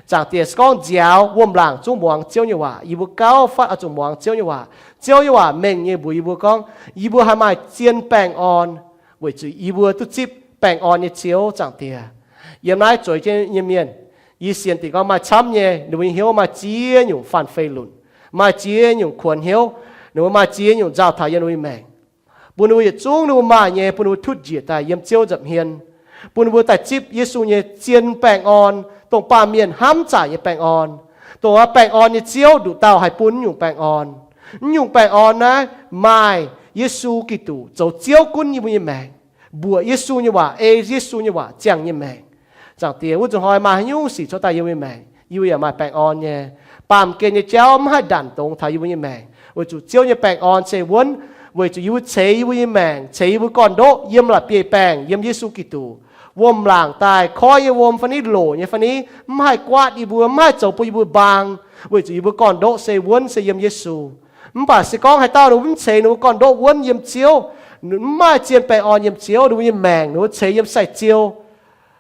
Zaangc Diex, se gorngv nziaaux wuom-laangc zungv muangx Ziouv nyei waac, yie mbuo gauh fatv oix zuqc muangx Ziouv nyei waac. Ziouv nyei waac mengh nyei mbuox yie mbuo gorngv, yie mbuo haih maaih zien baengh orn, weic zuqc yie mbuo duqv zipv baengh orn nyei Ziouv, Zaangc Diex. Yiem naaiv zueiz jienv nyei mienh, yie sienx dingc gorngv maaih camv nyei, ninh mbuo nyei hnyouv maaih ziex nyungc faanh fei lunc, maaih ziex nyungc kuonx hnyouv, ninh mbuo maaih ziex nyungc nzauh taux yiem ninh mbuo nyei maengc. Bun ninh mbuo yietc zungv ninh mbuo maaih nyei, bun ninh mbuo tutv njiec daaih yiem Ziouv nza'hmien, bun ninh mbuo daaih zipv Yesu nyei zien baengh orn, dongh baamh mienh hnamv zaaic nyei baengh orn, dongh baengh orn nyei Ziouv nduqc dauh haih bun nyungc baengh orn. Nyungc baengh orn naaiv maaih Yesu Giduc zoux Ziouv gunv yie mbuo nyei maengc, mbuoqc Yesu nyei waac, ei Yesu nyei waac ziangh nyei maengc. Zaangc Diex, wuov nzunc hnoi maaih haaix nyungc sic cuotv daaih yiem mbuo nyei maengc, yie mbuo yaac maaih baengh orn nyei. Baamh gen nyei jauv mv haih ndanc dongz taux yie mbuo nyei maengc, weic zuqc Ziouv nyei baengh orn se wuonv, weic zuqc yie mbuo ceix yie mbuo nyei maengc, ceix yie mbuo gorn-ndoqv yiem la'bieiv-baengh, yiem Yesu Giduc. Wuom-laangc daaih, koi nyei wuom fai ni, loc nyei fai ni, mv haih guaatv yie mbuo, mv haih zoux bun yie mbuo mbaang, weic zuqc yie mbuo gorn-ndoqv se wuonv se yiem Yesu. Mv baac se gorngv haaix dauh ninh mbuo mv ceix ninh mbuo gorn-ndoqv wuonv yiem Ziouv, mv maaih zien baengh orn yiem Ziouv, ninh mbuo nyei maengc ninh mbuo ceix yiem sai-ziou,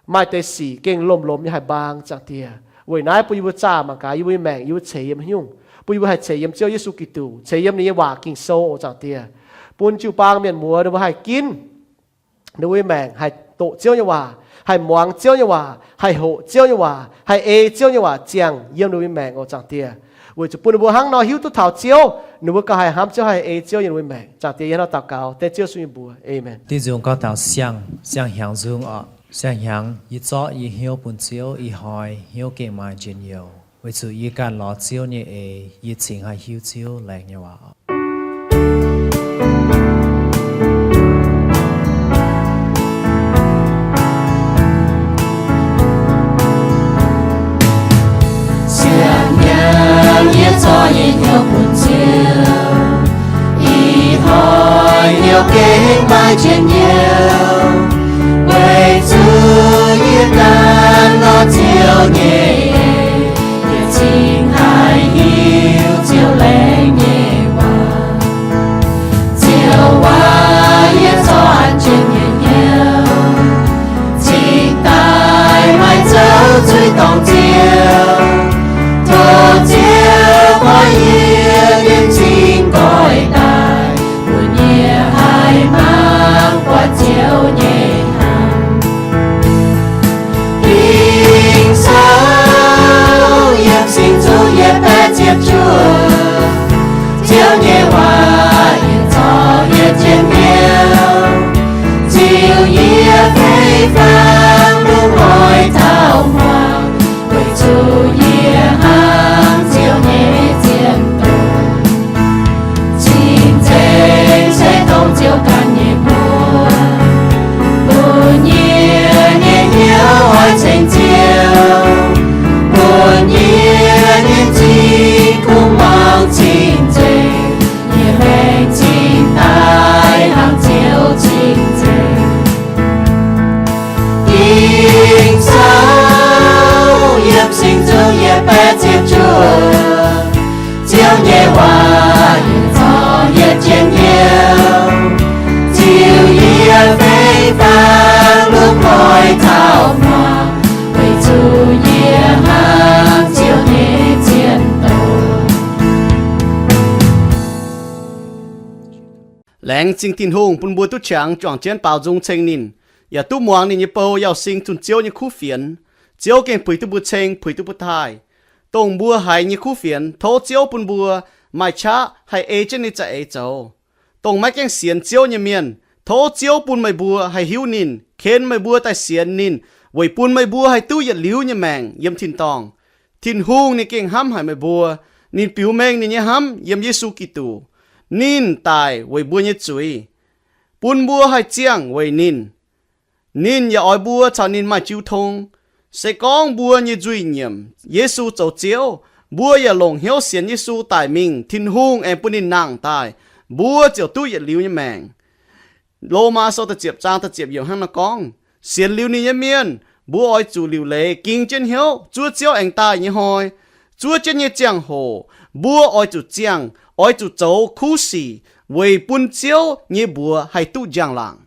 maaih deix sic gengh lomh-lomh nyei haih mbaang, Zaangc Diex. Weic naaiv bun yie mbuo zaah mangc gaax yie mbuo nyei maengc yie mbuo ceix yiem haaix nyungc, bun yie mbuo haih ceix yiem Ziouv Yesu Giduc, ceix yiem ninh nyei waac Ging-Sou oc, Zaangc Diex. Bun jiu-baang mienh muoz ninh mbuo haih ginv ninh mbuo nyei maengc haih doqc Ziouv nyei waac, haih muangx Ziouv nyei waac, haih hoqc Ziouv nyei waac, haih ei Ziouv nyei waac ziangh yiem ninh mbuo nyei maengc oc, Zaangc Diex. Weic zuqc bun ninh mbuo hnangv nor hiuv duqv taux Ziouv, ninh mbuo gauh haih hnamv Ziouv, haih ei Ziouv yiem ninh mbuo nyei maengc. Zaangc Diex, yie hnangv naaiv daux gaux dengv Ziouv Yesu nyei mbuox. Aamen. Diuh nzung gorngv taux siang, siang-hnyangx nzung oc. Siang-hnyangx yie zorqv yie hnyouv bun Ziouv, ih hnoi hnyouv gengh maaih njien-youh, weic zuqc yie ganh lorz Ziouv nyei eix, yie cingx haih hiuv Ziouv laengz nyei waac. Siang-hnyangx yie zorqv yie hnyouv bun Ziouv, ih hnoi hnyouv gengh maaih njien-youh, weic zuqc yie ganh lorz Ziouv nyei eix, yie cingx haih hiuv Ziouv laengz nyei waac. Ziouv waac yie zorqv an jienv yie hnyouv, cingx daaih maaih zouv zuiz dorngc Ziouv. Tov Ziouv koi yie nyei m'zing nqoi daaih, bun yie haih mangc buatc Ziouv nyei hnaangx. Ging-Sou yiem singx zuqc yie baeqv ziepc juoh. Ziouv nyei waac yie zorqv yietc jiex hnyouv, ziux yie fei fangx lungh hnoi taux hmuangx, weic zuqc yie hnamv Ziouv nyei zien doz. Cing-nzengc se dongh Ziouv ganh nyei mbuox, bun yie nyei hnyouv oix ceng Ziouv, bun yie nyei m'zing kungx muangx cing-nzengc, yie baengh cingx daaih hnangv Ziouv cing-nzengc. Ging-Sou yiem singx zuqc yie baeqv ziepc juoh. Ziouv nyei waac yie zorqv yietc jiex hnyouv, ziux yie fei fangx lungh hnoi taux hmuangx, weic zuqc yie hnamv Ziouv nyei zien doz. Laengz zingh Tin-Hungh bun mbuo duqv qangx juangc jienv baaux nzung ceng ninh, yaac duqv muangx ninh nyei bou yauh sing zunh Ziouv nyei kuv fienx. Ziouv gengh puix duqv mbuo ceng, puix duqv mbuo taaih. Dongh mbuo haiz nyei kuv fienx, tov Ziouv bun mbuo maaih qaqv haih ei jienv ninh za'eix zoux. Dongh maiv gaengh sienx Ziouv nyei mienh, tov Ziouv bun meih mbuo haih hiuv ninh, ken meih mbuo daaih sienx ninh, weic bun meih mbuo haih duqv yietc liuz nyei maengc yiem tin-dorngh. Tin-Hungh ninh gengh hnamv haic meih mbuo. Ninh biux mengh ninh nyei hnamv yiem Yesu Giduc. Ninh daic weic mbuo nyei zuiz, bun mbuo haih ziangh weic ninh. Ninh yaac oix mbuo caux ninh maaih jiu tong. Se gorngv mbuo nyei nzuih nyiemc Yesu zoux Ziouv, mbuo yaac longc hnyouv sienx Yesu daic mingh, Tin-Hungh aengx bun ninh nangh daaih, mbuo ziouc duqv yietc liuz nyei maengc. Lomaa Sou da'ziepc zaang da'ziepc yiemc hnangv naaiv gorngv, sienx liuz ninh nyei mienh, mbuo oix zuqc liuc leiz ging jienv hnyouv zuov Ziouv aengx daaih nyei hnoi. Zuov jienv nyei ziangh hoc mbuo oix zuqc ziangh, oix zuqc zoux kuv sic weic bun Ziouv nyei mbuox haih duqv njang-laangc.